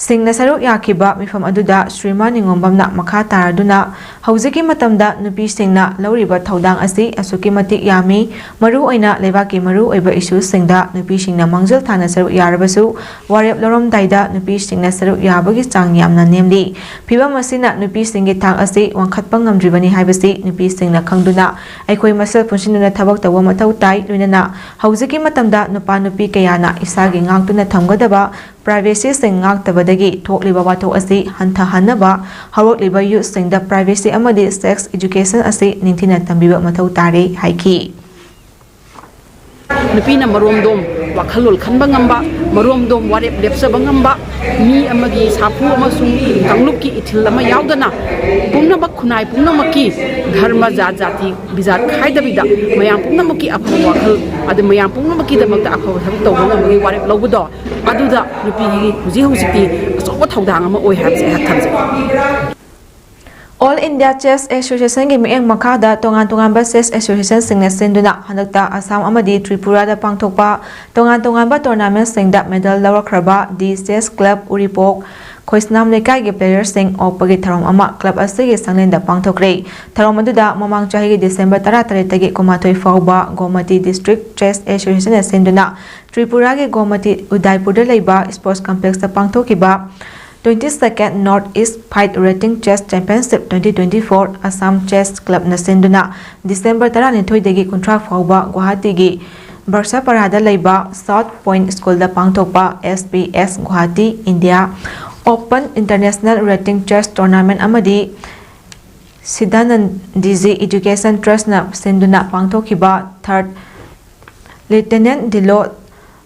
ꯁꯤꯡꯅ ꯁꯔꯨꯛ ꯌꯥꯈꯤꯕ ꯃꯤꯐꯝ ꯑꯗꯨꯗ ꯁ꯭ꯔꯤꯃꯥꯟ ꯅꯤꯉꯣꯝꯕꯝꯅ ꯃꯈꯥ ꯇꯥꯔꯗꯨꯅ, ꯍꯧꯖꯤꯛꯀꯤ ꯃꯇꯝꯗ ꯅꯨꯄꯤꯁꯤꯡꯅ ꯂꯧꯔꯤꯕ ꯊꯧꯗꯥꯡ ꯑꯁꯤ ꯑꯁꯨꯛꯀꯤ ꯃꯇꯤꯛ ꯌꯥꯝꯃꯤ, ꯃꯔꯨꯑꯣꯏꯅ ꯂꯩꯕꯥꯛꯀꯤ ꯃꯔꯨꯑꯣꯏꯕ ꯏꯁꯨꯁꯤꯡꯗ ꯅꯨꯄꯤꯁꯤꯡꯅ ꯃꯥꯡꯖꯤꯜ ꯊꯥꯅ ꯁꯔꯨꯛ ꯌꯥꯔꯕꯁꯨ, ꯋꯥꯔꯦꯞ ꯂꯧꯔꯝꯗꯥꯏꯗ ꯅꯨꯄꯤꯁꯤꯡꯅ ꯁꯔꯨꯛ ꯌꯥꯕꯒꯤ ꯆꯥꯡ ꯌꯥꯝꯅ ꯅꯦꯝꯂꯤ꯫ ꯐꯤꯕꯝ ꯑꯁꯤꯅ ꯅꯨꯄꯤꯁꯤꯡꯒꯤ ꯊꯥꯛ ꯑꯁꯤ ꯋꯥꯡꯈꯠꯄ ꯉꯝꯗ꯭ꯔꯤꯕꯅꯤ ꯍꯥꯏꯕꯁꯤ ꯅꯨꯄꯤꯁꯤꯡꯅ ꯈꯪꯗꯨꯅ ꯑꯩꯈꯣꯏ ꯃꯁꯦꯜ ꯄꯨꯟꯁꯤꯟꯗꯨꯅ ꯊꯕꯛ ꯇꯧꯕ ꯃꯊꯧ ꯇꯥꯏ꯫ ꯂꯣꯏꯅꯅ ꯍꯧꯖꯤꯛꯀꯤ ꯃꯇꯝꯗ ꯅꯨꯄꯥ ꯅꯨꯄꯤ ꯀꯌꯥꯅ ꯏꯁꯥꯒꯤ ꯉꯥꯛꯇꯨꯅ ꯊꯝꯒꯗꯕ privacyꯁꯤꯡ ꯉꯥꯛꯇꯕꯗꯒꯤ ꯊꯣꯛꯂꯤꯕ ꯋꯥꯊꯣꯛ ꯑꯁꯤ ꯍꯟꯊꯍꯟꯅꯕ ꯍꯧꯔꯛꯂꯤꯕ youthꯁꯤꯡꯗ privacy ꯑꯃꯗꯤ sex education ꯑꯁꯤ ꯅꯤꯡꯊꯤꯅ ꯇꯝꯕꯤꯕ ꯃꯊꯧ ꯇꯥꯔꯦ ꯍꯥꯏꯈꯤ꯫ ꯅꯨꯄꯤꯅ ꯃꯔꯣꯝꯗꯣꯝ ꯋꯥꯈꯜꯂꯣꯟ ꯈꯟꯕ ꯉꯝꯕ, ꯃꯔꯣꯝꯗꯣꯝ ꯋꯥꯔꯦꯞ ꯂꯦꯞꯆꯕ ꯉꯝꯕ, ꯃꯤ ꯑꯃꯒꯤ ꯁꯥꯐꯨ ꯑꯃꯁꯨꯡ ꯀꯥꯡꯂꯨꯞꯀꯤ ꯏꯊꯤꯜ ꯑꯃ ꯌꯥꯎꯗꯅ ꯄꯨꯝꯅꯃꯛ, ꯈꯨꯟꯅꯥꯏ ꯄꯨꯝꯅꯃꯛꯀꯤ, ꯙꯔꯃ, ꯖꯥꯠ, ꯖꯥꯇꯤ, ꯕꯤꯖꯥꯠ ꯈꯥꯏꯗꯕꯤꯗ ꯃꯌꯥꯝ ꯄꯨꯝꯅꯃꯛꯀꯤ ꯑꯐꯕ ꯋꯥꯈꯜ, ꯑꯗ ꯃꯌꯥꯝ ꯄꯨꯝꯅꯃꯛꯀꯤꯗꯃꯛꯇ ꯑꯐꯕ ꯊꯕꯛ ꯇꯧꯕ ꯉꯝꯕꯒꯤ ꯋꯥꯔꯦꯞ ꯂꯧꯕꯗꯣ, ꯑꯗꯨꯗ ꯅꯨꯄꯤꯒꯤ ꯍꯧꯖꯤꯛ ꯍꯧꯖꯤꯛꯇꯤ ꯑꯆꯧꯕ ꯊꯧꯗꯥꯡ ꯑꯃ ꯑꯣꯏ ꯍꯥꯏꯕꯁꯦ ꯑꯩꯍꯥꯛ ꯊꯝꯖꯒꯦ꯫ All India Chess Associationꯒꯤ ꯃꯤꯠꯌꯦꯡ ꯃꯈꯥꯗ ꯇꯣꯉꯥꯟ ꯇꯣꯉꯥꯟꯕ chess associationꯁꯤꯡꯅ ꯁꯤꯟꯗꯨꯅ ꯍꯟꯗꯛꯇ ꯑꯁꯥꯝ ꯑꯃꯗꯤ ꯇ꯭ꯔꯤꯄꯨꯔꯥꯗ ꯄꯥꯡꯊꯣꯛꯄ ꯇꯣꯉꯥꯟ ꯇꯣꯉꯥꯟꯕ tournamentꯁꯤꯡꯗ medal ꯂꯧꯔꯛꯈ꯭ꯔꯕ The Chess Club ꯎꯔꯤꯄꯣꯛ ꯈꯣꯏꯁꯅꯥꯝ ꯂꯩꯀꯥꯏꯒꯤ playerꯁꯤꯡ ꯑꯣꯛꯄꯒꯤ ꯊꯧꯔꯝ ꯑꯃ club ꯑꯁꯤꯒꯤ ꯁꯪꯂꯦꯟꯗ ꯄꯥꯡꯊꯣꯛꯈ꯭ꯔꯦ꯫ ꯊꯧꯔꯝ ꯑꯗꯨꯗ ꯃꯃꯥꯡ ꯆꯍꯤꯒꯤ December ꯇꯔꯥꯇꯔꯦꯠꯇꯒꯤ ꯀꯨꯟꯃꯥꯊꯣꯏ ꯐꯥꯎꯕ ꯒꯣꯃꯇꯤ District Chess Associationꯅ ꯁꯤꯟꯗꯨꯅ ꯇ꯭ꯔꯤꯄꯨꯔꯥꯒꯤ ꯒꯣꯃꯇꯤ ꯎꯗꯥꯏꯄꯨꯔꯗ ꯂꯩꯕ sports complexꯇ ꯄꯥꯡꯊꯣꯛꯈꯤꯕ twenty second North East Fight Wrestling Chess Championship twenty twenty four Assam Chess Clubꯅ ꯁꯤꯟꯗꯨꯅ December ꯇꯔꯥꯅꯤꯊꯣꯏꯗꯒꯤ ꯀꯨꯟꯊ꯭ꯔꯥ ꯐꯥꯎꯕ ꯒꯨꯋꯥꯍꯥꯇꯤꯒꯤ ꯕꯔꯁꯥꯄꯥꯔꯥꯗ ꯂꯩꯕ South Point Schoolꯗ ꯄꯥꯡꯊꯣꯛꯄ S P S Guwahati India Open International Wrestling Chess Tournament ꯑꯃꯗꯤ ꯁꯤꯗꯥꯅꯟꯗꯖꯤ Education Trustꯅ ꯁꯤꯟꯗꯨꯅ ꯄꯥꯡꯊꯣꯛꯈꯤꯕ third Lieutenant Dhillon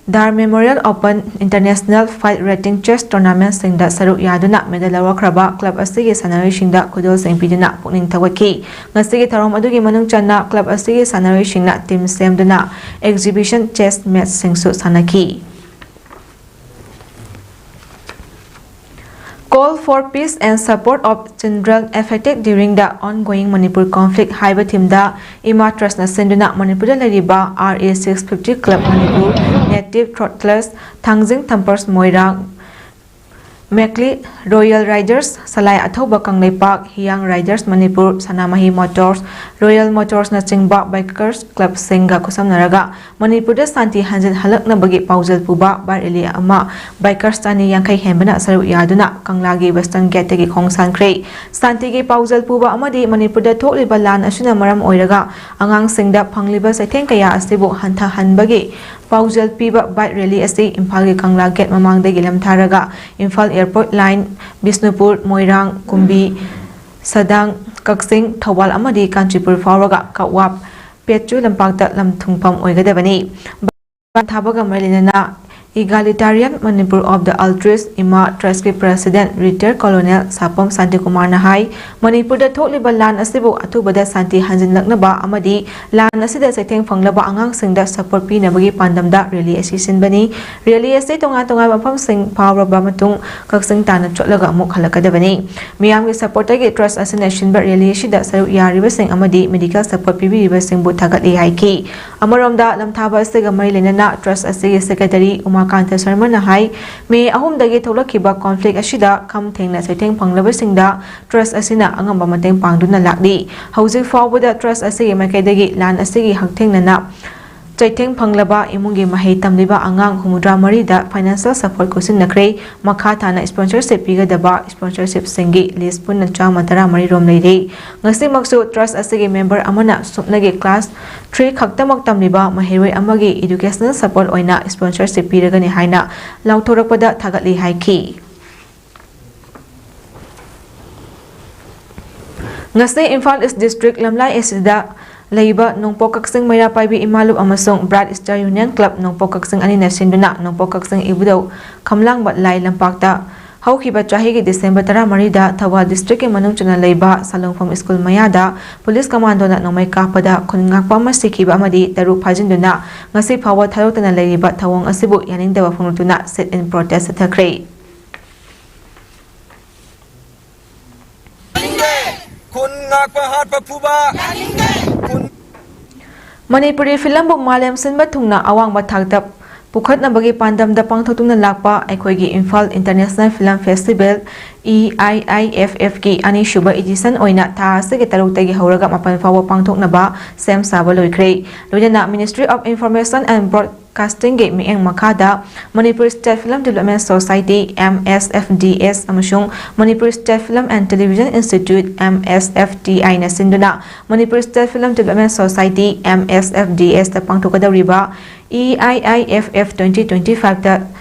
Dhar Memorial Open International Fight Wrestling Chess Tournamentꯁꯤꯡꯗ ꯁꯔꯨꯛ ꯌꯥꯗꯨꯅ medal ꯂꯧꯔꯛꯈ꯭ꯔꯕ club ꯑꯁꯤꯒꯤ ꯁꯥꯟꯅꯔꯣꯏꯁꯤꯡꯗ ꯈꯨꯗꯣꯜꯁꯤꯡ ꯄꯤꯗꯨꯅ ꯄꯨꯛꯅꯤꯡ ꯊꯧꯒꯠꯈꯤ꯫ ꯉꯁꯤꯒꯤ ꯊꯧꯔꯝ ꯑꯗꯨꯒꯤ ꯃꯅꯨꯡ ꯆꯟꯅ club ꯑꯁꯤꯒꯤ ꯁꯥꯟꯅꯔꯣꯏꯁꯤꯡꯅ team ꯁꯦꯝꯗꯨꯅ exhibition chess matchꯁꯤꯡꯁꯨ ꯁꯥꯟꯅꯈꯤ꯫ Call for peace and support of children affected during the ongoing Manipur conflict ꯍꯥꯏꯕ themeꯗ ꯏꯃꯥ Trustꯅ ꯁꯤꯟꯗꯨꯅ ꯃꯅꯤꯄꯨꯔꯗ ꯂꯩꯔꯤꯕ R A six fifty Club Manipur, Native Throat Club, Thangjing Thumpers Moirang, ꯃꯦꯛꯂꯤ, royal ꯔꯥꯏꯗꯔꯁ, ꯁꯂꯥꯏ ꯑꯊꯧꯕ ꯀꯪꯂꯩꯄꯥꯛ, ꯍꯤꯌꯥꯡ ꯔꯥꯏꯗꯔꯁ ꯃꯅꯤꯄꯨꯔ, ꯁꯅꯥꯃꯍꯤ ꯃꯣꯇꯣꯔꯁ, ꯔꯣꯌꯦꯜ ꯃꯣꯇꯣꯔꯁꯅꯆꯤꯡꯕ ꯕꯥꯏꯀꯔꯁ ꯀ꯭ꯂꯕꯁꯤꯡꯒ ꯈꯨꯠꯁꯝꯅꯔꯒ ꯃꯅꯤꯄꯨꯔꯗ ꯁꯥꯟꯇꯤ ꯍꯟꯖꯤꯟꯍꯜꯂꯛꯅꯕꯒꯤ ꯄꯥꯎꯖꯦꯜ ꯄꯨꯕ ꯕꯥꯏꯛ ꯔꯦꯂꯤ ꯑꯃ ꯕꯥꯏꯀꯔꯁ ꯆꯅꯤ ꯌꯥꯡꯈꯩ ꯍꯦꯟꯕꯅ ꯁꯔꯨꯛ ꯌꯥꯗꯨꯅ ꯀꯪꯂꯥꯒꯤ ꯋꯦꯁꯇꯔꯟ ꯒꯦꯠꯇꯒꯤ ꯈꯣꯡ ꯁꯥꯟꯈ꯭ꯔꯦ꯫ ꯁꯥꯟꯇꯤꯒꯤ ꯄꯥꯎꯖꯦꯜ ꯄꯨꯕ ꯑꯃꯗꯤ ꯃꯅꯤꯄꯨꯔꯗ ꯊꯣꯛꯂꯤꯕ ꯂꯥꯟ ꯑꯁꯤꯅ ꯃꯔꯝ ꯑꯣꯏꯔꯒ ꯑꯉꯥꯡꯁꯤꯡꯗ ꯐꯪꯂꯤꯕ ꯆꯩꯊꯦꯡ ꯀꯌꯥ ꯑꯁꯤꯕꯨ ꯍꯟꯊꯍꯟꯕꯒꯤ ꯄꯥꯎꯖꯦꯜ ꯄꯤꯕ ꯕꯥꯏꯛ ꯔꯦꯂꯤ ꯑꯁꯤ ꯏꯝꯐꯥꯜꯒꯤ ꯀꯪꯂꯥ ꯒꯦꯠ ꯃꯃꯥꯡꯗꯒꯤ ꯂꯝꯊꯥꯔꯒ ꯏꯝꯐꯥꯜ ꯑꯦꯌꯔꯄꯣꯔꯠ ꯂꯥꯏꯟ, ꯕꯤꯁꯅꯨꯄꯨꯔ, ꯃꯣꯏꯔꯥꯡ, ꯀꯨꯝꯕꯤ, ꯁꯗꯥꯡ, ꯀꯛꯆꯤꯡ, ꯊꯧꯕꯥꯜ ꯑꯃꯗꯤ ꯀꯥꯟꯆꯤꯄꯨꯔ ꯐꯥꯎꯔꯒ ꯀꯛꯋꯥꯞ ꯄꯦꯠꯆꯨ ꯂꯝꯄꯥꯛꯇ ꯂꯝꯊꯨꯡꯐꯝ ꯑꯣꯏꯒꯗꯕꯅꯤ꯫ ꯊꯥꯕꯒ ꯃꯔꯤ ꯂꯩꯅꯅ Egalitarian Manipur of the Altruist Ima Trustꯀꯤ President Retired Colonel ꯁꯥꯄꯝ ꯁꯥꯟꯇꯤꯀꯨꯃꯥꯔꯅ ꯍꯥꯏ, ꯃꯅꯤꯄꯨꯔꯗ ꯊꯣꯛꯂꯤꯕ ꯂꯥꯟ ꯑꯁꯤꯕꯨ ꯑꯊꯨꯕꯗ ꯁꯥꯟꯇꯤ ꯍꯟꯖꯤꯜꯂꯛꯅꯕ ꯑꯃꯗꯤ ꯂꯥꯟ ꯑꯁꯤꯗ ꯆꯩꯊꯦꯡ ꯐꯪꯂꯕ ꯑꯉꯥꯡꯁꯤꯡꯗ ꯁꯄꯣꯔꯠ ꯄꯤꯅꯕꯒꯤ ꯄꯥꯟꯗꯝꯗ ꯔꯦꯂꯤ ꯑꯁꯤ ꯁꯤꯟꯕꯅꯤ꯫ ꯔꯦꯂꯤ ꯑꯁꯤ ꯇꯣꯉꯥꯟ ꯇꯣꯉꯥꯟꯕ ꯃꯐꯝꯁꯤꯡ ꯐꯥꯎꯔꯕ ꯃꯇꯨꯡ ꯀꯛꯆꯤꯡ ꯇꯥꯟꯅ ꯆꯠꯂꯒ ꯑꯃꯨꯛ ꯍꯜꯂꯛꯀꯗꯕꯅꯤ꯫ ꯃꯤꯌꯥꯝꯒꯤ ꯁꯄꯣꯔꯠꯇꯒꯤ ꯇ꯭ꯔꯁ ꯑꯁꯤꯅ ꯁꯤꯟꯕ ꯔꯦꯂꯤ ꯑꯁꯤꯗ ꯁꯔꯨꯛ ꯌꯥꯔꯤꯕꯁꯤꯡ ꯑꯃꯗꯤ ꯃꯦꯗꯤꯀꯦꯜ ꯁꯄꯣꯔꯠ ꯄꯤꯕꯤꯔꯤꯕꯁꯤꯡꯕꯨ ꯊꯥꯒꯠꯂꯤ ꯍꯥꯏꯈꯤ꯫ ꯑꯃꯔꯣꯝꯗ, ꯂꯝꯊꯥꯕ ꯑꯁꯤꯒ ꯃꯔꯤ ꯂꯩꯅꯅ ꯇ꯭ꯔꯁ ꯑꯁꯤꯒꯤ ꯁꯦꯀ꯭ꯔꯦꯇꯔꯤ ꯎꯃꯥꯀꯥꯟꯇ ꯁꯔꯃꯅ ꯍꯥꯏ, ꯃꯦ ꯑꯍꯨꯝꯗꯒꯤ ꯊꯣꯛꯂꯛꯈꯤꯕ ꯀꯣꯟꯐ꯭ꯂꯤꯛ ꯑꯁꯤꯗ ꯈꯝ ꯊꯦꯡꯅ ꯆꯩꯊꯦꯡ ꯐꯪꯂꯕꯁꯤꯡꯗ ꯇ꯭ꯔꯁ ꯑꯁꯤꯅ ꯑꯉꯝꯕ ꯃꯇꯦꯡ ꯄꯥꯡꯗꯨꯅ ꯂꯥꯛꯂꯤ꯫ ꯍꯧꯖꯤꯛ ꯐꯥꯎꯕꯗ ꯇ꯭ꯔꯁ ꯑꯁꯤꯒꯤ ꯃꯥꯏꯀꯩꯗꯒꯤ ꯂꯥꯟ ꯑꯁꯤꯒꯤ ꯍꯛꯊꯦꯡꯅꯅ ꯆꯩꯊꯦꯡ ꯐꯪꯂꯕ ꯏꯃꯨꯡꯒꯤ ꯃꯍꯩ ꯇꯝꯂꯤꯕ ꯑꯉꯥꯡ ꯍꯨꯝꯐꯨꯇꯔꯥ ꯃꯔꯤꯗ ꯐꯥꯏꯅꯥꯟꯁꯤꯌꯦꯜ ꯁꯄꯣꯔꯠ ꯈꯨꯠꯁꯤꯟꯅꯈ꯭ꯔꯦ꯫ ꯃꯈꯥ ꯇꯥꯅ ꯁ꯭ꯄꯣꯟꯁꯔꯁꯤꯞ ꯄꯤꯒꯗꯕ ꯁ꯭ꯄꯣꯟꯁꯔꯁꯤꯞꯁꯤꯡꯒꯤ ꯂꯤꯁ ꯄꯨꯟꯅ ꯆꯥꯝꯃ ꯇꯔꯥꯃꯔꯤ ꯔꯣꯝ ꯂꯩꯔꯦ꯫ ꯉꯁꯤꯃꯛꯁꯨ ꯇ꯭ꯔꯁ ꯑꯁꯤꯒꯤ ꯃꯦꯝꯕꯔ ꯑꯃꯅ ꯁꯨꯞꯅꯒꯤ ꯀ꯭ꯂꯥꯁ ꯊ꯭ꯔꯤ ꯈꯛꯇꯃꯛ ꯇꯝꯂꯤꯕ ꯃꯍꯩꯔꯣꯏ ꯑꯃꯒꯤ ꯏꯗꯨꯀꯦꯁꯅꯦꯜ ꯁꯄꯣꯔꯠ ꯑꯣꯏꯅ ꯁ꯭ꯄꯣꯟꯁꯔꯁꯤꯞ ꯄꯤꯔꯒꯅꯤ ꯍꯥꯏꯅ ꯂꯥꯎꯊꯣꯔꯛꯄꯗ ꯊꯥꯒꯠꯂꯤ ꯍꯥꯏꯈꯤ꯫ ꯉꯁꯤ ꯏꯝꯐꯥꯜ ꯏꯁ ꯗꯤꯁꯇ꯭ꯔꯤꯛ ꯂꯝꯂꯥꯏ ꯑꯦꯁꯤꯗ ꯂꯩꯕ ꯅꯣꯡꯄꯣꯛ ꯀꯛꯆꯤꯡ ꯃꯩꯔꯥ ꯄꯥꯏꯕꯤ ꯏꯃꯥ ꯂꯨꯞ ꯑꯃꯁꯨꯡ ꯕ꯭ꯔꯥꯏꯠ ꯁ꯭ꯇꯥꯔ ꯌꯨꯅꯤꯌꯟ ꯀ꯭ꯂꯕ ꯅꯣꯡꯄꯣꯛ ꯀꯛꯆꯤꯡ ꯑꯅꯤꯅ ꯁꯤꯟꯗꯨꯅ ꯅꯣꯡꯄꯣꯛ ꯀꯛꯆꯤꯡ ꯏꯕꯨꯙꯧ ꯈꯝꯂꯥꯡꯕ ꯂꯥꯏ ꯂꯝꯄꯥꯛꯇ ꯍꯧꯈꯤꯕ ꯆꯍꯤꯒꯤ ꯗꯤꯁꯦꯝꯕꯔ ꯇꯔꯥꯃꯔꯤꯗ ꯊꯧꯕꯥꯜ ꯗꯤꯁꯇ꯭ꯔꯤꯛꯀꯤ ꯃꯅꯨꯡ ꯆꯟꯅ ꯂꯩꯕ ꯁꯥꯂꯨꯡꯐꯝ ꯁ꯭ꯀꯨꯜ ꯃꯌꯥꯗ ꯄꯨꯂꯤꯁ ꯀꯃꯥꯟꯗꯣꯅ ꯅꯣꯡꯃꯩ ꯀꯥꯞꯄꯗ ꯈꯨꯟ ꯉꯥꯛꯄ ꯑꯃ ꯁꯤꯈꯤꯕ ꯑꯃꯗꯤ ꯇꯔꯨꯛ ꯐꯥꯖꯤꯟꯗꯨꯅ ꯉꯁꯤ ꯐꯥꯎꯕ ꯊꯥꯗꯣꯛꯇꯅ ꯂꯩꯔꯤꯕ ꯊꯧꯑꯣꯡ ꯑꯁꯤꯕꯨ ꯌꯥꯅꯤꯡꯗꯕ ꯐꯣꯡꯗꯣꯛꯇꯨꯅ sit-in protest ꯆꯠꯊꯈ꯭ꯔꯦ꯫ ꯈꯨꯟ ꯉꯥꯛꯄ ꯍꯥꯠꯄ ꯐꯨꯕ꯫ ꯈꯨꯟ ꯃꯅꯤꯄꯨꯔꯤ ꯐꯤꯂꯝꯕꯨ ꯃꯥꯂꯦꯝ ꯁꯤꯟꯕ ꯊꯨꯡꯅ ꯑꯋꯥꯡꯕ ꯊꯥꯛꯇ ꯄꯨꯈꯠꯅꯕꯒꯤ ꯄꯥꯟꯗꯝꯗ ꯄꯥꯡꯊꯣꯛꯇꯨꯅ ꯂꯥꯛꯄ ꯑꯩꯈꯣꯏꯒꯤ Imphal international film festival, E ꯑꯥꯏ ꯑꯥꯏ ꯑꯦꯐ ꯑꯦꯐꯀꯤ ꯑꯅꯤꯁꯨꯕ ꯏꯗꯤꯁꯟ ꯑꯣꯏꯅ ꯊꯥ ꯑꯁꯤꯒꯤ ꯇꯔꯨꯛꯇꯒꯤ ꯍꯧꯔꯒ ꯃꯥꯄꯟ ꯐꯥꯎꯕ ꯄꯥꯡꯊꯣꯛꯅꯕ ꯁꯦꯝ ꯁꯥꯕ ꯂꯣꯏꯈ꯭ꯔꯦ꯫ ꯂꯣꯏꯅꯅ Ministry of Information and Broadcastingꯒꯤ ꯃꯤꯠꯌꯦꯡ ꯃꯈꯥꯗ Manipur State Film Development Society, M S F D S, ꯑꯃꯁꯨꯡ Manipur State Film and Television Institute, M S F T I, ꯅ ꯁꯤꯟꯗꯨꯅ Manipur State Film Development Society, M S F D S, ꯇ ꯄꯥꯡꯊꯣꯛꯀꯗꯧꯔꯤꯕ E I I F F twenty twenty-five ꯇ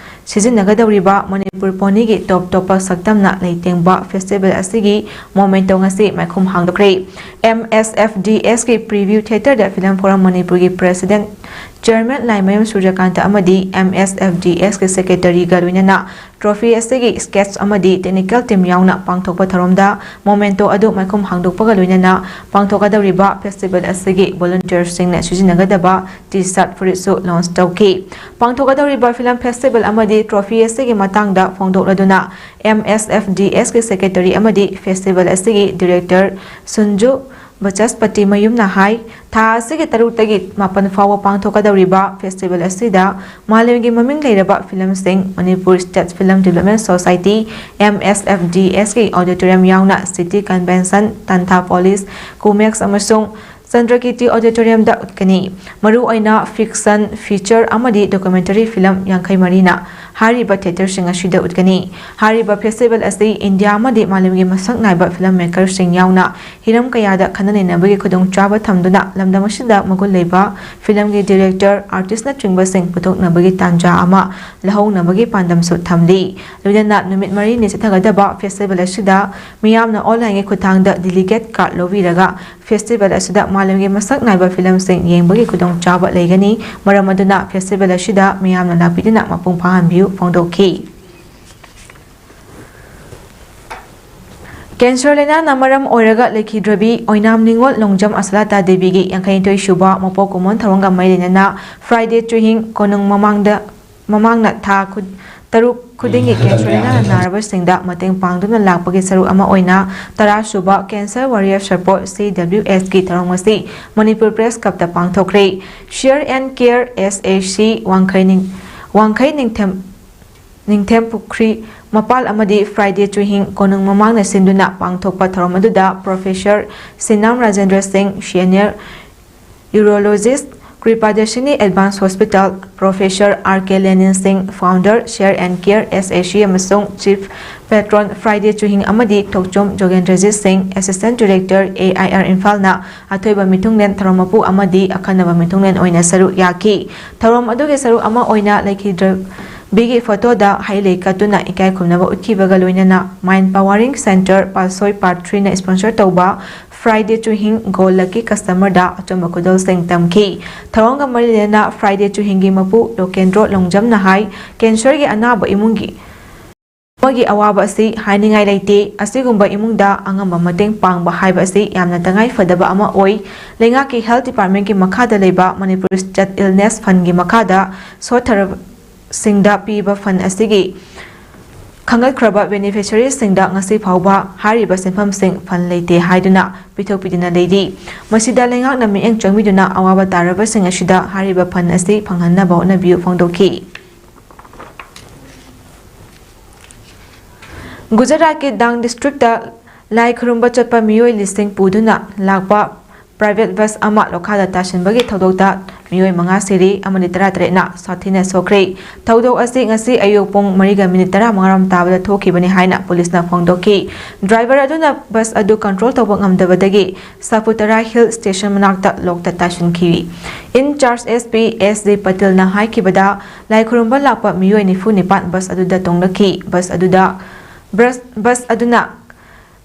ꯁꯤꯖꯤꯟꯅꯒꯗꯧꯔꯤꯕ ꯃꯅꯤꯄꯨꯔ ꯄꯣꯅꯤꯒꯤ ꯇꯣꯞ ꯇꯣꯞꯄ ꯁꯛꯇꯝꯅ ꯂꯩꯇꯦꯡꯕ festival ꯑꯁꯤꯒꯤ ꯃꯣꯃꯦꯟꯇꯣ ꯉꯁꯤ ꯃꯥꯏꯈꯨꯝ ꯍꯥꯡꯗꯣꯛꯈ꯭ꯔꯦ꯫ M S F D S ꯀꯤ Preview Theatre ꯗ Film Forum ꯃꯅꯤꯄꯨꯔꯒꯤ President Chairman ꯂꯥꯏꯃꯌꯨꯝ ꯁꯨꯔꯖꯀꯥꯟꯇ ꯑꯃꯗꯤ M S F D S ꯀꯤ Secretary ꯒ ꯂꯣꯏꯅꯅ trophy ꯑꯁꯤꯒꯤ sketch ꯑꯃꯗꯤ technical team ꯌꯥꯎꯅ ꯄꯥꯡꯊꯣꯛꯄ ꯊꯧꯔꯝꯗ ꯃꯣꯃꯦꯟꯇꯣ ꯑꯗꯨ ꯃꯥꯏꯈꯨꯝ ꯍꯥꯡꯗꯣꯛꯄꯒ ꯂꯣꯏꯅꯅ ꯄꯥꯡꯊꯣꯛꯀꯗꯧꯔꯤꯕ ꯐꯦꯁꯇꯤꯚꯦꯜ ꯑꯁꯤꯒꯤ volunteerꯁꯤꯡꯅ ꯁꯤꯖꯤꯟꯅꯒꯗꯕ T-shirt ꯐꯨꯔꯤꯠꯁꯨ launch ꯇꯧꯈꯤ꯫ ꯄꯥꯡꯊꯣꯛꯀꯗꯧꯔꯤꯕ ꯐꯤꯂꯝ ꯐꯦꯁꯇꯤꯚꯦꯜ ꯑꯃꯗꯤ trophy ꯑꯁꯤꯒꯤ ꯃꯇꯥꯡꯗ ꯐꯣꯡꯗꯣꯛꯂꯗꯨꯅ M S F D S ꯀꯤ Secretary ꯑꯃꯗꯤ ꯐꯦꯁꯇꯤꯚꯦꯜ ꯑꯁꯤꯒꯤ Director ꯁꯨꯟꯖꯨ ꯕꯆꯁꯄꯇꯤ ꯃꯌꯨꯝꯅ ꯍꯥꯏ, ꯊꯥ ꯑꯁꯤꯒꯤ ꯇꯔꯨꯛꯇꯒꯤ ꯃꯥꯄꯟ ꯐꯥꯎꯕ ꯄꯥꯡꯊꯣꯛꯀꯗꯧꯔꯤꯕ ꯐꯦꯁꯇꯤꯚꯦꯜ ꯑꯁꯤꯗ ꯃꯥꯂꯦꯝꯒꯤ ꯃꯃꯤꯡ ꯂꯩꯔꯕ ꯐꯤꯂꯝꯁꯤꯡ, Manipur State Film Development Society, M S F D S ꯀꯤ auditorium ꯌꯥꯎꯅ City Convention, Tantha Police, Kumex ꯑꯃꯁꯨꯡ ꯆꯟꯗ꯭ꯔꯀꯤꯔꯇꯤ Auditorium ꯗ ꯎꯠꯀꯅꯤ꯫ ꯃꯔꯨꯑꯣꯏꯅ fiction, feature ꯑꯃꯗꯤ documentary film ꯌꯥꯡꯈꯩ ꯃꯔꯤꯅ ꯍꯥꯏꯔꯤꯕ theatreꯁꯤꯡ ꯑꯁꯤꯗ ꯎꯠꯀꯅꯤ꯫ ꯍꯥꯏꯔꯤꯕ ꯐꯦꯁꯇꯤꯚꯦꯜ ꯑꯁꯤ ꯏꯟꯗꯤꯌꯥ ꯑꯃꯗꯤ ꯃꯥꯂꯦꯝꯒꯤ ꯃꯁꯛ ꯅꯥꯏꯕ ꯐꯤꯂꯝ ꯃꯦꯀꯔꯁꯤꯡ ꯌꯥꯎꯅ ꯍꯤꯔꯝ ꯀꯌꯥꯗ ꯈꯟꯅ ꯅꯩꯅꯕꯒꯤ ꯈꯨꯗꯣꯡꯆꯥꯕ ꯊꯝꯗꯨꯅ ꯂꯝꯗꯝ ꯑꯁꯤꯗ ꯃꯒꯨꯟ ꯂꯩꯕ ꯐꯤꯂꯝꯒꯤ director, artistꯅꯆꯤꯡꯕꯁꯤꯡ ꯄꯨꯊꯣꯛꯅꯕꯒꯤ ꯇꯥꯟꯖꯥ ꯑꯃ ꯂꯧꯍꯧꯅꯕꯒꯤ ꯄꯥꯟꯗꯝꯁꯨ ꯊꯝꯂꯤ꯫ ꯂꯣꯏꯅꯅ ꯅꯨꯃꯤꯠ ꯃꯔꯤꯅꯤ ꯆꯠꯊꯒꯗꯕ ꯐꯦꯁꯇꯤꯚꯦꯜ ꯑꯁꯤꯗ ꯃꯤꯌꯥꯝꯅ onlineꯒꯤ ꯈꯨꯠꯊꯥꯡꯗ delegate card ꯂꯧꯕꯤꯔꯒ ꯐꯦꯁꯇꯤꯚꯦꯜ ꯑꯁꯤꯗ ꯃꯥꯂꯦꯝꯒꯤ ꯃꯁꯛ ꯅꯥꯏꯕ ꯐꯤꯂꯝꯁꯤꯡ ꯌꯦꯡꯕꯒꯤ ꯈꯨꯗꯣꯡꯆꯥꯕ ꯂꯩꯒꯅꯤ꯫ ꯃꯔꯝ ꯑꯗꯨꯅ ꯐꯦꯁꯇꯤꯚꯦꯜ ꯑꯁꯤꯗ ꯃꯤꯌꯥꯝꯅ ꯂꯥꯛꯄꯤꯗꯨꯅ ꯃꯄꯨꯡ ꯐꯥꯍꯟꯕꯤꯌꯨ ꯐꯣꯡꯗꯣꯛꯈꯤ꯫ Cancer ꯂꯥꯏꯅꯥꯅ ꯃꯔꯝ ꯑꯣꯏꯔꯒ ꯂꯩꯈꯤꯗ꯭ꯔꯕꯤ ꯑꯣꯏꯅꯥꯝ ꯅꯤꯉꯣꯜ ꯂꯣꯡꯖꯝ ꯑꯁꯂꯥꯇꯥ ꯗꯦꯕꯤꯒꯤ ꯌꯥꯡꯈꯩꯅꯤꯊꯣꯏ ꯁꯨꯕ ꯃꯄꯣꯛ ꯀꯨꯝꯑꯣꯟ ꯊꯧꯔꯝꯒ ꯃꯔꯤ ꯂꯩꯅꯅ Friday ꯆꯨꯍꯤꯡ ꯀꯣꯅꯨꯡ ꯃꯃꯥꯡꯗ, ꯃꯃꯥꯡꯅ ꯊꯥ ꯈꯨ-, ꯇꯔꯨꯛ ꯈꯨꯗꯤꯡꯒꯤ cancer ꯂꯥꯏꯅꯥꯅ ꯅꯥꯔꯕꯁꯤꯡꯗ ꯃꯇꯦꯡ ꯄꯥꯡꯗꯨꯅ ꯂꯥꯛꯄꯒꯤ ꯁꯔꯨꯛ ꯑꯃ ꯑꯣꯏꯅ ꯇꯔꯥ ꯁꯨꯕ Cancer Warrior Support, C W S ꯀꯤ ꯊꯧꯔꯝ ꯑꯁꯤ Manipur Press Clubꯇ ꯄꯥꯡꯊꯣꯛꯈ꯭ꯔꯦ꯫ Share and Care, S A C, ꯋꯥꯡꯈꯩ ꯅꯤꯡ-, ꯋꯥꯡꯈꯩ ꯅꯤꯡꯊꯦꯝ ꯅꯤꯡꯊꯦꯝ ꯄꯨꯈ꯭ꯔꯤ ꯃꯄꯥꯜ ꯑꯃꯗꯤ Friday ꯆꯨꯍꯤꯡ ꯀꯣꯅꯨꯡ ꯃꯃꯥꯡꯅ ꯁꯤꯟꯗꯨꯅ ꯄꯥꯡꯊꯣꯛꯄ ꯊꯧꯔꯝ ꯑꯗꯨꯗ Professor ꯁꯤꯅꯥꯝ ꯔꯥꯖꯦꯟꯗ꯭ꯔ ꯁꯤꯡ, Senior Urologist, ꯀ꯭ꯔꯤꯄꯥꯗꯔꯁꯤꯅꯤ Advanced Hospital, Professor R K ꯂꯦꯅꯤꯟ ꯁꯤꯡ, Founder, Share and Care S A C ꯑꯃꯁꯨꯡ Chief Patron Friday ꯆꯨꯍꯤꯡ ꯑꯃꯗꯤ ꯊꯣꯛꯆꯣꯝ ꯖꯣꯒꯦꯟꯗ꯭ꯔꯖꯤꯠ ꯁꯤꯡ, Assistant Director A I R ꯏꯝꯐꯥꯜꯅ ꯑꯊꯣꯏꯕ ꯃꯤꯊꯨꯡꯂꯦꯟ ꯊꯧꯔꯝ ꯃꯄꯨ ꯑꯃꯗꯤ ꯑꯈꯟꯅꯕ ꯃꯤꯊꯨꯡꯂꯦꯟ ꯑꯣꯏꯅ ꯁꯔꯨꯛ ꯌꯥꯈꯤ꯫ ꯊꯧꯔꯝ ꯑꯗꯨꯒꯤ ꯁꯔꯨꯛ ꯑꯃ ꯑꯣꯏꯅ ꯂꯩꯈꯤꯗ꯭ꯔꯕꯤꯒꯤ ꯐꯣꯇꯣꯗ ꯍꯩ ꯂꯩ ꯀꯠꯇꯨꯅ ꯏꯀꯥꯏ ꯈꯨꯝꯅꯕ ꯎꯠꯈꯤꯕꯒ ꯂꯣꯏꯅꯅ Mind Powering Center ꯄꯥꯠꯁꯣꯏ Part Threeꯅ sponsor ꯇꯧꯕ Friday ꯆꯨꯍꯤꯡ Gold Lucky Customerꯗ ꯑꯆꯨꯝꯕ ꯈꯨꯗꯣꯜꯁꯤꯡ ꯇꯝꯈꯤ꯫ ꯊꯧꯔꯝꯒ ꯃꯔꯤ ꯂꯩꯅꯅ Friday ꯆꯨꯍꯤꯡꯒꯤ ꯃꯄꯨ ꯂꯣꯀꯦꯟꯗ꯭ꯔꯣ ꯂꯣꯡꯖꯝꯅ ꯍꯥꯏ, cancerꯒꯤ ꯑꯅꯥꯕ ꯏꯃꯨꯡꯒꯤ ꯑꯃꯒꯤ ꯑꯋꯥꯕ ꯑꯁꯤ ꯍꯥꯏꯅꯤꯡꯉꯥꯏ ꯂꯩꯇꯦ꯫ ꯑꯁꯤꯒꯨꯝꯕ ꯏꯃꯨꯡꯗ ꯑꯉꯝꯕ ꯃꯇꯦꯡ ꯄꯥꯡꯕ ꯍꯥꯏꯕ ꯑꯁꯤ ꯌꯥꯝꯅ ꯇꯉꯥꯏ ꯐꯗꯕ ꯑꯃ ꯑꯣꯏ꯫ ꯂꯩꯉꯥꯛꯀꯤ Health Departmentꯀꯤ ꯃꯈꯥꯗ ꯂꯩꯕ Manipur State Illness Fundꯀꯤ ꯃꯈꯥꯗ ꯁꯣꯠꯊꯔꯕꯁꯤꯡꯗ ꯄꯤꯕ fund ꯑꯁꯤꯒꯤ ꯈꯟꯒꯠꯈ꯭ꯔꯕ beneficiaryꯁꯤꯡꯗ ꯉꯁꯤ ꯐꯥꯎꯕ ꯍꯥꯏꯔꯤꯕ ꯁꯦꯟꯐꯝꯁꯤꯡ fund ꯂꯩꯇꯦ ꯍꯥꯏꯗꯨꯅ ꯄꯤꯊꯣꯛꯄꯤꯗꯅ ꯂꯩꯔꯤ꯫ ꯃꯁꯤꯗ ꯂꯩꯉꯥꯛꯅ ꯃꯤꯠꯌꯦꯡ ꯆꯪꯕꯤꯗꯨꯅ ꯑꯋꯥꯕ ꯇꯥꯔꯕꯁꯤꯡ ꯑꯁꯤꯗ ꯍꯥꯏꯔꯤꯕ fund ꯑꯁꯤ ꯐꯪꯍꯟꯅꯕ ꯍꯣꯠꯅꯕꯤꯌꯨ ꯐꯣꯡꯗꯣꯛꯈꯤ꯫ ꯒꯨꯖꯔꯥꯠꯀꯤ ꯗꯥꯡ districtꯇ ꯂꯥꯏ ꯈꯨꯔꯨꯝꯕ ꯆꯠꯄ ꯃꯤꯑꯣꯏ ꯂꯤꯁꯤꯡ ꯄꯨꯗꯨꯅ ꯂꯥꯛꯄ private bus ꯑꯃ ꯂꯣꯛꯈꯥꯗ ꯇꯥꯁꯤꯟꯕꯒꯤ ꯊꯧꯗꯣꯛꯇ ꯃꯤꯑꯣꯏ ꯃꯉꯥ ꯁꯤꯔꯤ ꯑꯃꯗꯤ ꯇꯔꯥꯇꯔꯦꯠꯅ ꯁꯥꯊꯤꯅ ꯁꯣꯛꯈ꯭ꯔꯦ꯫ ꯊꯧꯗꯣꯛ ꯑꯁꯤ ꯉꯁꯤ ꯑꯌꯨꯛ ꯄꯨꯡ ꯃꯔꯤꯒ minute ꯇꯔꯥꯃꯉꯥꯔꯣꯝ ꯇꯥꯕꯗ ꯊꯣꯛꯈꯤꯕꯅꯤ ꯍꯥꯏꯅ ꯄꯨꯂꯤꯁꯅ ꯐꯣꯡꯗꯣꯛꯈꯤ꯫ Driver ꯑꯗꯨꯅ bus ꯑꯗꯨ control ꯇꯧꯕ ꯉꯝꯗꯕꯗꯒꯤ ꯁꯥꯄꯨꯇꯔꯥ Hill Station ꯃꯅꯥꯛꯇ ꯂꯣꯛꯇ ꯇꯥꯁꯤꯟꯈꯤ꯫ In charge S P S D ꯄꯇꯦꯜꯅ ꯍꯥꯏꯈꯤꯕꯗ, ꯂꯥꯏ ꯈꯨꯔꯨꯝꯕ ꯂꯥꯛꯄ ꯃꯤꯑꯣꯏ ꯅꯤꯐꯨ ꯅꯤꯄꯥꯟ bus ꯑꯗꯨꯗ ꯇꯣꯡꯂꯛꯈꯤ꯫ Bus ꯑꯗꯨꯗ, bus, bus ꯑꯗꯨꯅ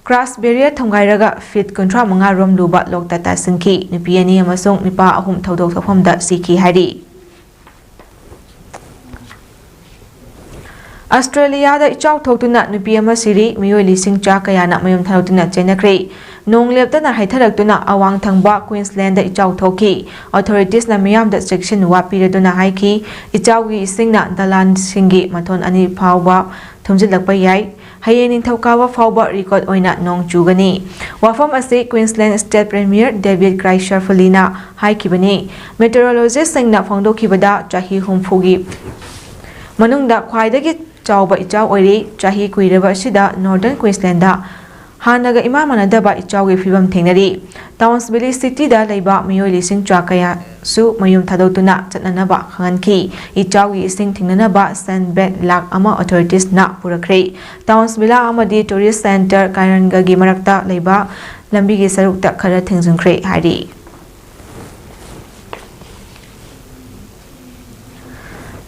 crash barrier ꯊꯣꯡꯒꯥꯏꯔꯒ feet ꯀꯨꯟꯊ꯭ꯔꯥ ꯃꯉꯥ ꯔꯣꯝ ꯂꯨꯕ ꯂꯣꯛꯇ ꯇꯥꯁꯤꯟꯈꯤ꯫ ꯅꯨꯄꯤ ꯑꯅꯤ ꯑꯃꯁꯨꯡ ꯅꯨꯄꯥ ꯑꯍꯨꯝ ꯊꯧꯗꯣꯛ ꯊꯣꯛꯐꯝꯗ ꯁꯤꯈꯤ ꯍꯥꯏꯔꯤ꯫ ꯑꯁꯇ꯭ꯔꯦꯂꯤꯌꯥꯗ ꯏꯆꯥꯎ ꯊꯣꯛꯇꯨꯅ ꯅꯨꯄꯤ ꯑꯃ ꯁꯤꯔꯤ, ꯃꯤꯑꯣꯏ ꯂꯤꯁꯤꯡ ꯆꯥ ꯀꯌꯥꯅ ꯃꯌꯨꯝ ꯊꯥꯗꯣꯛꯇꯨꯅ ꯆꯦꯟꯅꯈ꯭ꯔꯦ꯫ ꯅꯣꯡ ꯂꯦꯞꯇꯅ ꯍꯩꯊꯔꯛꯇꯨꯅ ꯑꯋꯥꯡ ꯊꯪꯕ ꯀ꯭ꯋꯤꯟꯁꯂꯦꯟꯗ ꯏꯆꯥꯎ ꯊꯣꯛꯈꯤ꯫ Authoritiesꯅ ꯃꯤꯌꯥꯝꯗ ꯆꯦꯛꯁꯤꯟꯋꯥ ꯄꯤꯔꯗꯨꯅ ꯍꯥꯏꯈꯤ, ꯏꯆꯥꯎꯒꯤ ꯏꯁꯤꯡꯅ ꯗꯂꯥꯟꯁꯤꯡꯒꯤ ꯃꯊꯣꯟ ꯑꯅꯤ ꯐꯥꯎꯕ ꯊꯨꯝꯖꯤꯜꯂꯛꯄ ꯌꯥꯏ꯫ ꯍꯌꯦꯡ ꯅꯤꯡꯊꯧꯀꯥꯕ ꯐꯥꯎꯕ record ꯑꯣꯏꯅ ꯅꯣꯡ ꯆꯨꯒꯅꯤ꯫ ꯋꯥꯐꯝ ꯑꯁꯤ Queensland State Premier David Crisafulleꯅ ꯍꯥꯏꯈꯤꯕꯅꯤ꯫ Meteorologistꯁꯤꯡꯅ ꯐꯣꯡꯗꯣꯛꯈꯤꯕꯗ ꯆꯍꯤ ꯍꯨꯝꯐꯨꯒꯤ ꯃꯅꯨꯡꯗ ꯈ꯭ꯋꯥꯏꯗꯒꯤ ꯆꯥꯎꯕ ꯏꯆꯥꯎ ꯑꯣꯏꯔꯤ꯫ ꯆꯍꯤ ꯀꯨꯏꯔꯕ ꯑꯁꯤꯗ Northern Queensland ꯍꯥꯟꯅꯒ ꯏꯃꯥꯟ ꯃꯥꯟꯅꯗꯕ ꯏꯆꯥꯎꯒꯤ ꯐꯤꯕꯝ ꯊꯦꯡꯅꯔꯤ꯫ Townsville City ꯗ ꯂꯩꯕ ꯃꯤꯑꯣꯏ ꯂꯤꯁꯤꯡ ꯇꯔꯥ ꯀꯌꯥꯁꯨ ꯃꯌꯨꯝ ꯊꯥꯗꯣꯛꯇꯨꯅ ꯆꯠꯅꯅꯕ ꯈꯪꯍꯟꯈꯤ꯫ ꯏꯆꯥꯎꯒꯤ ꯏꯁꯤꯡ ꯊꯤꯡꯅꯅꯕ sand bag ꯂꯥꯈ ꯑꯃ authorities ꯅ ꯄꯨꯔꯛꯈ꯭ꯔꯦ꯫ Townsville ꯑꯃꯗꯤ tourist centre Kairangagi ꯒꯤ ꯃꯔꯛꯇ ꯂꯩꯕ ꯂꯝꯕꯤꯒꯤ ꯁꯔꯨꯛꯇ ꯈꯔ ꯊꯤꯡꯖꯤꯟꯈ꯭ꯔꯦ ꯍꯥꯏꯔꯤ꯫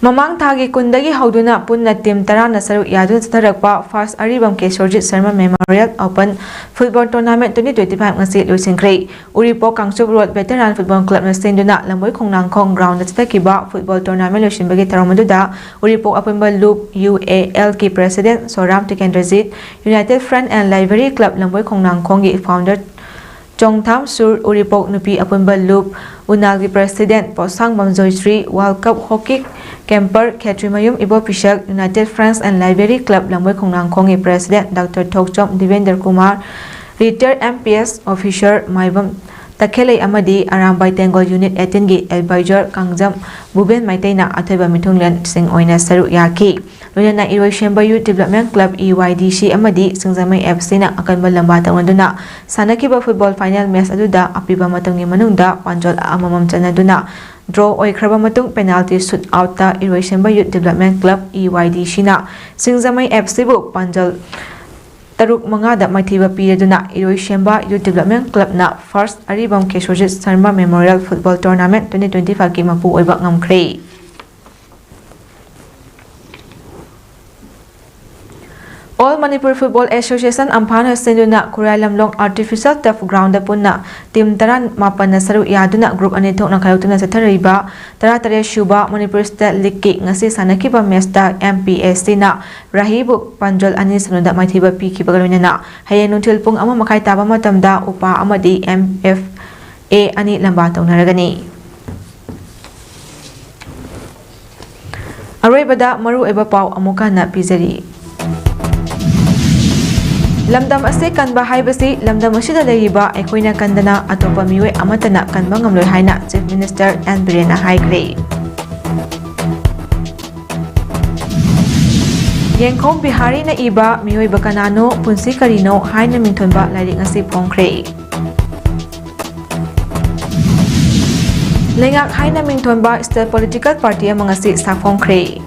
ꯃꯃꯥꯡ ꯊꯥꯒꯤ ꯀꯨꯟꯗꯒꯤ ꯍꯧꯗꯨꯅ ꯄꯨꯟꯅ team ꯇꯔꯥꯅ ꯁꯔꯨꯛ ꯌꯥꯗꯨꯅ ꯆꯠꯊꯔꯛꯄ First ꯑꯔꯤꯕꯝ Kesorjit Sharma Memorial Open Football Tournament twenty twenty five ꯉꯁꯤ ꯂꯣꯏꯁꯤꯟꯈ꯭ꯔꯦ꯫ ꯎꯔꯤꯄꯣꯛ Kangchup Road Veteran Football Club ꯅ ꯁꯤꯟꯗꯨꯅ ꯂꯝꯕꯣꯏ ꯈꯣꯡꯅꯥꯡꯈꯣꯡ ground ꯗ ꯆꯠꯊꯈꯤꯕ football tournament ꯂꯣꯏꯁꯤꯟꯕꯒꯤ ꯊꯧꯔꯝ ꯑꯗꯨꯗ ꯎꯔꯤꯄꯣꯛ ꯑꯄꯨꯟꯕ ꯂꯨꯞ U A L ꯒꯤ president ꯁꯣꯔꯥꯝ Tikendrajit, United Friends and Library Club ꯂꯝꯕꯣꯏ ꯈꯣꯡꯅꯥꯡꯈꯣꯡꯒꯤ founder ꯆꯣꯡꯊꯥꯝ ꯁꯨꯔ, ꯎꯔꯤꯄꯣꯛ ꯅꯨꯄꯤ ꯑꯄꯨꯟꯕ ꯂꯨꯞ ꯎꯅꯥꯜꯒꯤ president ꯄꯣꯠꯁꯥꯡꯕꯝ Joyshree, World Cup hockey camper Khetrimayum ꯏꯕꯣꯄꯤꯁꯛ, United Friends and Library Club ꯂꯝꯕꯣꯏ ꯈꯣꯡꯅꯥꯡꯈꯣꯡꯒꯤ president Doctor Thokchom ꯗꯤꯕꯦꯟꯗ꯭ꯔ Kumar, retired M P S officer ꯃꯥꯏꯕꯝ ꯇꯈꯦꯂꯩ ꯑꯃꯗꯤ Arambai ꯇꯦꯡꯒꯣꯜ Unit eighteen ꯒꯤ advisor Kangjam ꯚꯨꯕꯦꯟ ꯃꯩꯇꯩꯅ ꯑꯊꯣꯏꯕ ꯃꯤꯊꯨꯡꯂꯦꯟꯁꯤꯡ ꯑꯣꯏꯅ ꯁꯔꯨꯛ ꯌꯥꯈꯤ꯫ ꯂꯣꯏꯅꯅ ꯏꯔꯣꯏꯁꯦꯝꯕ Youth Development Club, E Y D C ꯑꯃꯗꯤ ꯁꯤꯡꯖꯃꯩ F C ꯅ ꯑꯀꯟꯕ ꯂꯝꯕꯥ ꯇꯧꯅꯗꯨꯅ ꯁꯥꯟꯅꯈꯤꯕ football final match ꯑꯗꯨꯗ ꯑꯄꯤꯕ ꯃꯇꯝꯒꯤ ꯃꯅꯨꯡꯗ ꯄꯥꯟꯖꯜ ꯑꯃꯃꯝ ꯆꯟꯅꯗꯨꯅ draw ꯑꯣꯏꯈ꯭ꯔꯕ ꯃꯇꯨꯡ penalty shoot out ꯇ ꯏꯔꯣꯏꯁꯦꯝꯕ Youth Development Club, E Y D C ꯅ ꯁꯤꯡꯖꯃꯩ F C ꯕꯨ ꯄꯥꯟꯖꯜ ꯇꯔꯨꯛ ꯃꯉꯥꯗ ꯃꯥꯏꯊꯤꯕ ꯄꯤꯔꯗꯨꯅ ꯏꯔꯣꯏꯁꯦꯝꯕ Youth Development Club ꯅ First ꯑꯔꯤꯕꯝ Kesorjit Sharma Memorial Football Tournament twenty twenty five ꯀꯤ ꯃꯄꯨ ꯑꯣꯏꯕ ꯉꯝꯈ꯭ꯔꯦ꯫ All Manipur Football Association, ꯑꯝꯐꯥꯟ ꯍꯣꯁꯇꯦꯜꯗꯨꯅ ꯈꯨꯔꯥꯏ ꯂꯝꯂꯣꯡ artificial turf ground ꯗ ꯄꯨꯟꯅ team ꯇꯔꯥꯃꯥꯄꯟꯅ ꯁꯔꯨꯛ ꯌꯥꯗꯨꯅ group ꯑꯅꯤ ꯊꯣꯛꯅ ꯈꯥꯏꯗꯣꯛꯇꯨꯅ ꯆꯠꯊꯔꯛꯏꯕ ꯇꯔꯥꯇꯔꯦꯠ ꯁꯨꯕ ꯃꯅꯤꯄꯨꯔ State League ꯀꯤ ꯉꯁꯤ ꯁꯥꯟꯅꯈꯤꯕ match ꯇ M P S C ꯅ ꯔꯥꯍꯤꯕꯨ ꯄꯥꯟꯖꯜ ꯑꯅꯤ ꯁꯨꯞꯅꯗ ꯃꯥꯏꯊꯤꯕ ꯄꯤꯈꯤꯕꯒ ꯂꯣꯏꯅꯅ ꯍꯌꯦꯡ ꯅꯨꯡꯊꯤꯜ ꯄꯨꯡ ꯑꯃ ꯃꯈꯥꯏ ꯇꯥꯕ ꯃꯇꯝꯗ ꯎꯄꯥ ꯑꯃꯗꯤ M F A ꯑꯅꯤ ꯂꯝꯕꯥ ꯇꯧꯅꯔꯒꯅꯤ꯫ ꯑꯔꯣꯏꯕꯗ ꯃꯔꯨꯑꯣꯏꯕ ꯄꯥꯎ ꯑꯃꯨꯛ ꯍꯟꯅ ꯄꯤꯖꯔꯤ꯫ ꯂꯝꯗꯝ ꯑꯁꯤ ꯀꯟꯕ ꯍꯥꯏꯕꯁꯤ ꯂꯝꯗꯝ ꯑꯁꯤꯗ ꯂꯩꯔꯤꯕ ꯑꯩꯈꯣꯏꯅ ꯀꯟꯗꯅ ꯑꯇꯣꯞꯄ ꯃꯤꯑꯣꯏ ꯑꯃꯠꯇꯅ ꯀꯟꯕ ꯉꯝꯂꯣꯏ ꯍꯥꯏꯅ Chief Minister N ꯕꯤꯔꯦꯟꯅ ꯍꯥꯏꯈ꯭ꯔꯦ꯫ ꯌꯦꯡꯈꯣꯝ ꯕꯤꯍꯥꯔꯤꯅ ꯏꯕ ꯃꯤꯑꯣꯏꯕ ꯀꯅꯥꯅꯣ, ꯄꯨꯟꯁꯤ ꯀꯔꯤꯅꯣ ꯍꯥꯏꯅ ꯃꯤꯡꯊꯣꯟꯕ ꯂꯥꯏꯔꯤꯛ ꯉꯁꯤ ꯐꯣꯡꯈ꯭ꯔꯦ꯫ ꯂꯩꯉꯥꯛ ꯍꯥꯏꯅ ꯃꯤꯡꯊꯣꯟꯕ state political party ꯑꯃ ꯉꯁꯤ ꯁꯥꯐꯣꯡꯈ꯭ꯔꯦ꯫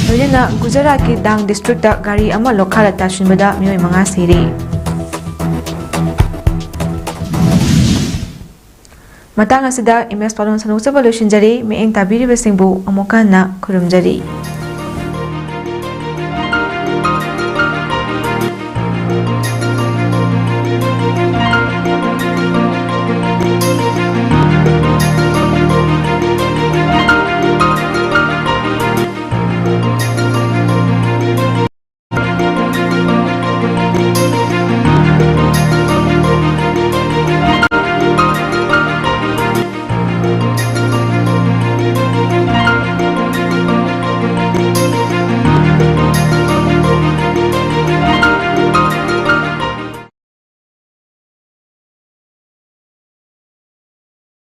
ꯂꯣꯏꯅꯅ ꯒꯨꯖꯔꯥꯠꯀꯤ ꯗꯥꯡ districtꯇ ꯒꯥꯔꯤ ꯑꯃ ꯂꯣꯛꯈꯥꯗ ꯇꯥꯁꯤꯟꯕꯗ ꯃꯤꯑꯣꯏ ꯃꯉꯥ ꯁꯤꯔꯦ꯫ ꯃꯇꯥꯡ ꯑꯁꯤꯗ ꯏꯃꯦꯖ ꯄꯥꯎꯗꯝ ꯁꯟꯗꯣꯛꯆꯕ ꯂꯣꯏꯁꯤꯟꯖꯔꯤ꯫ ꯃꯤꯠꯌꯦꯡ ꯇꯥꯕꯤꯔꯤꯕꯁꯤꯡꯕꯨ ꯑꯃꯨꯛꯀ ꯍꯟꯅ ꯈꯨꯔꯨꯝꯖꯔꯤ꯫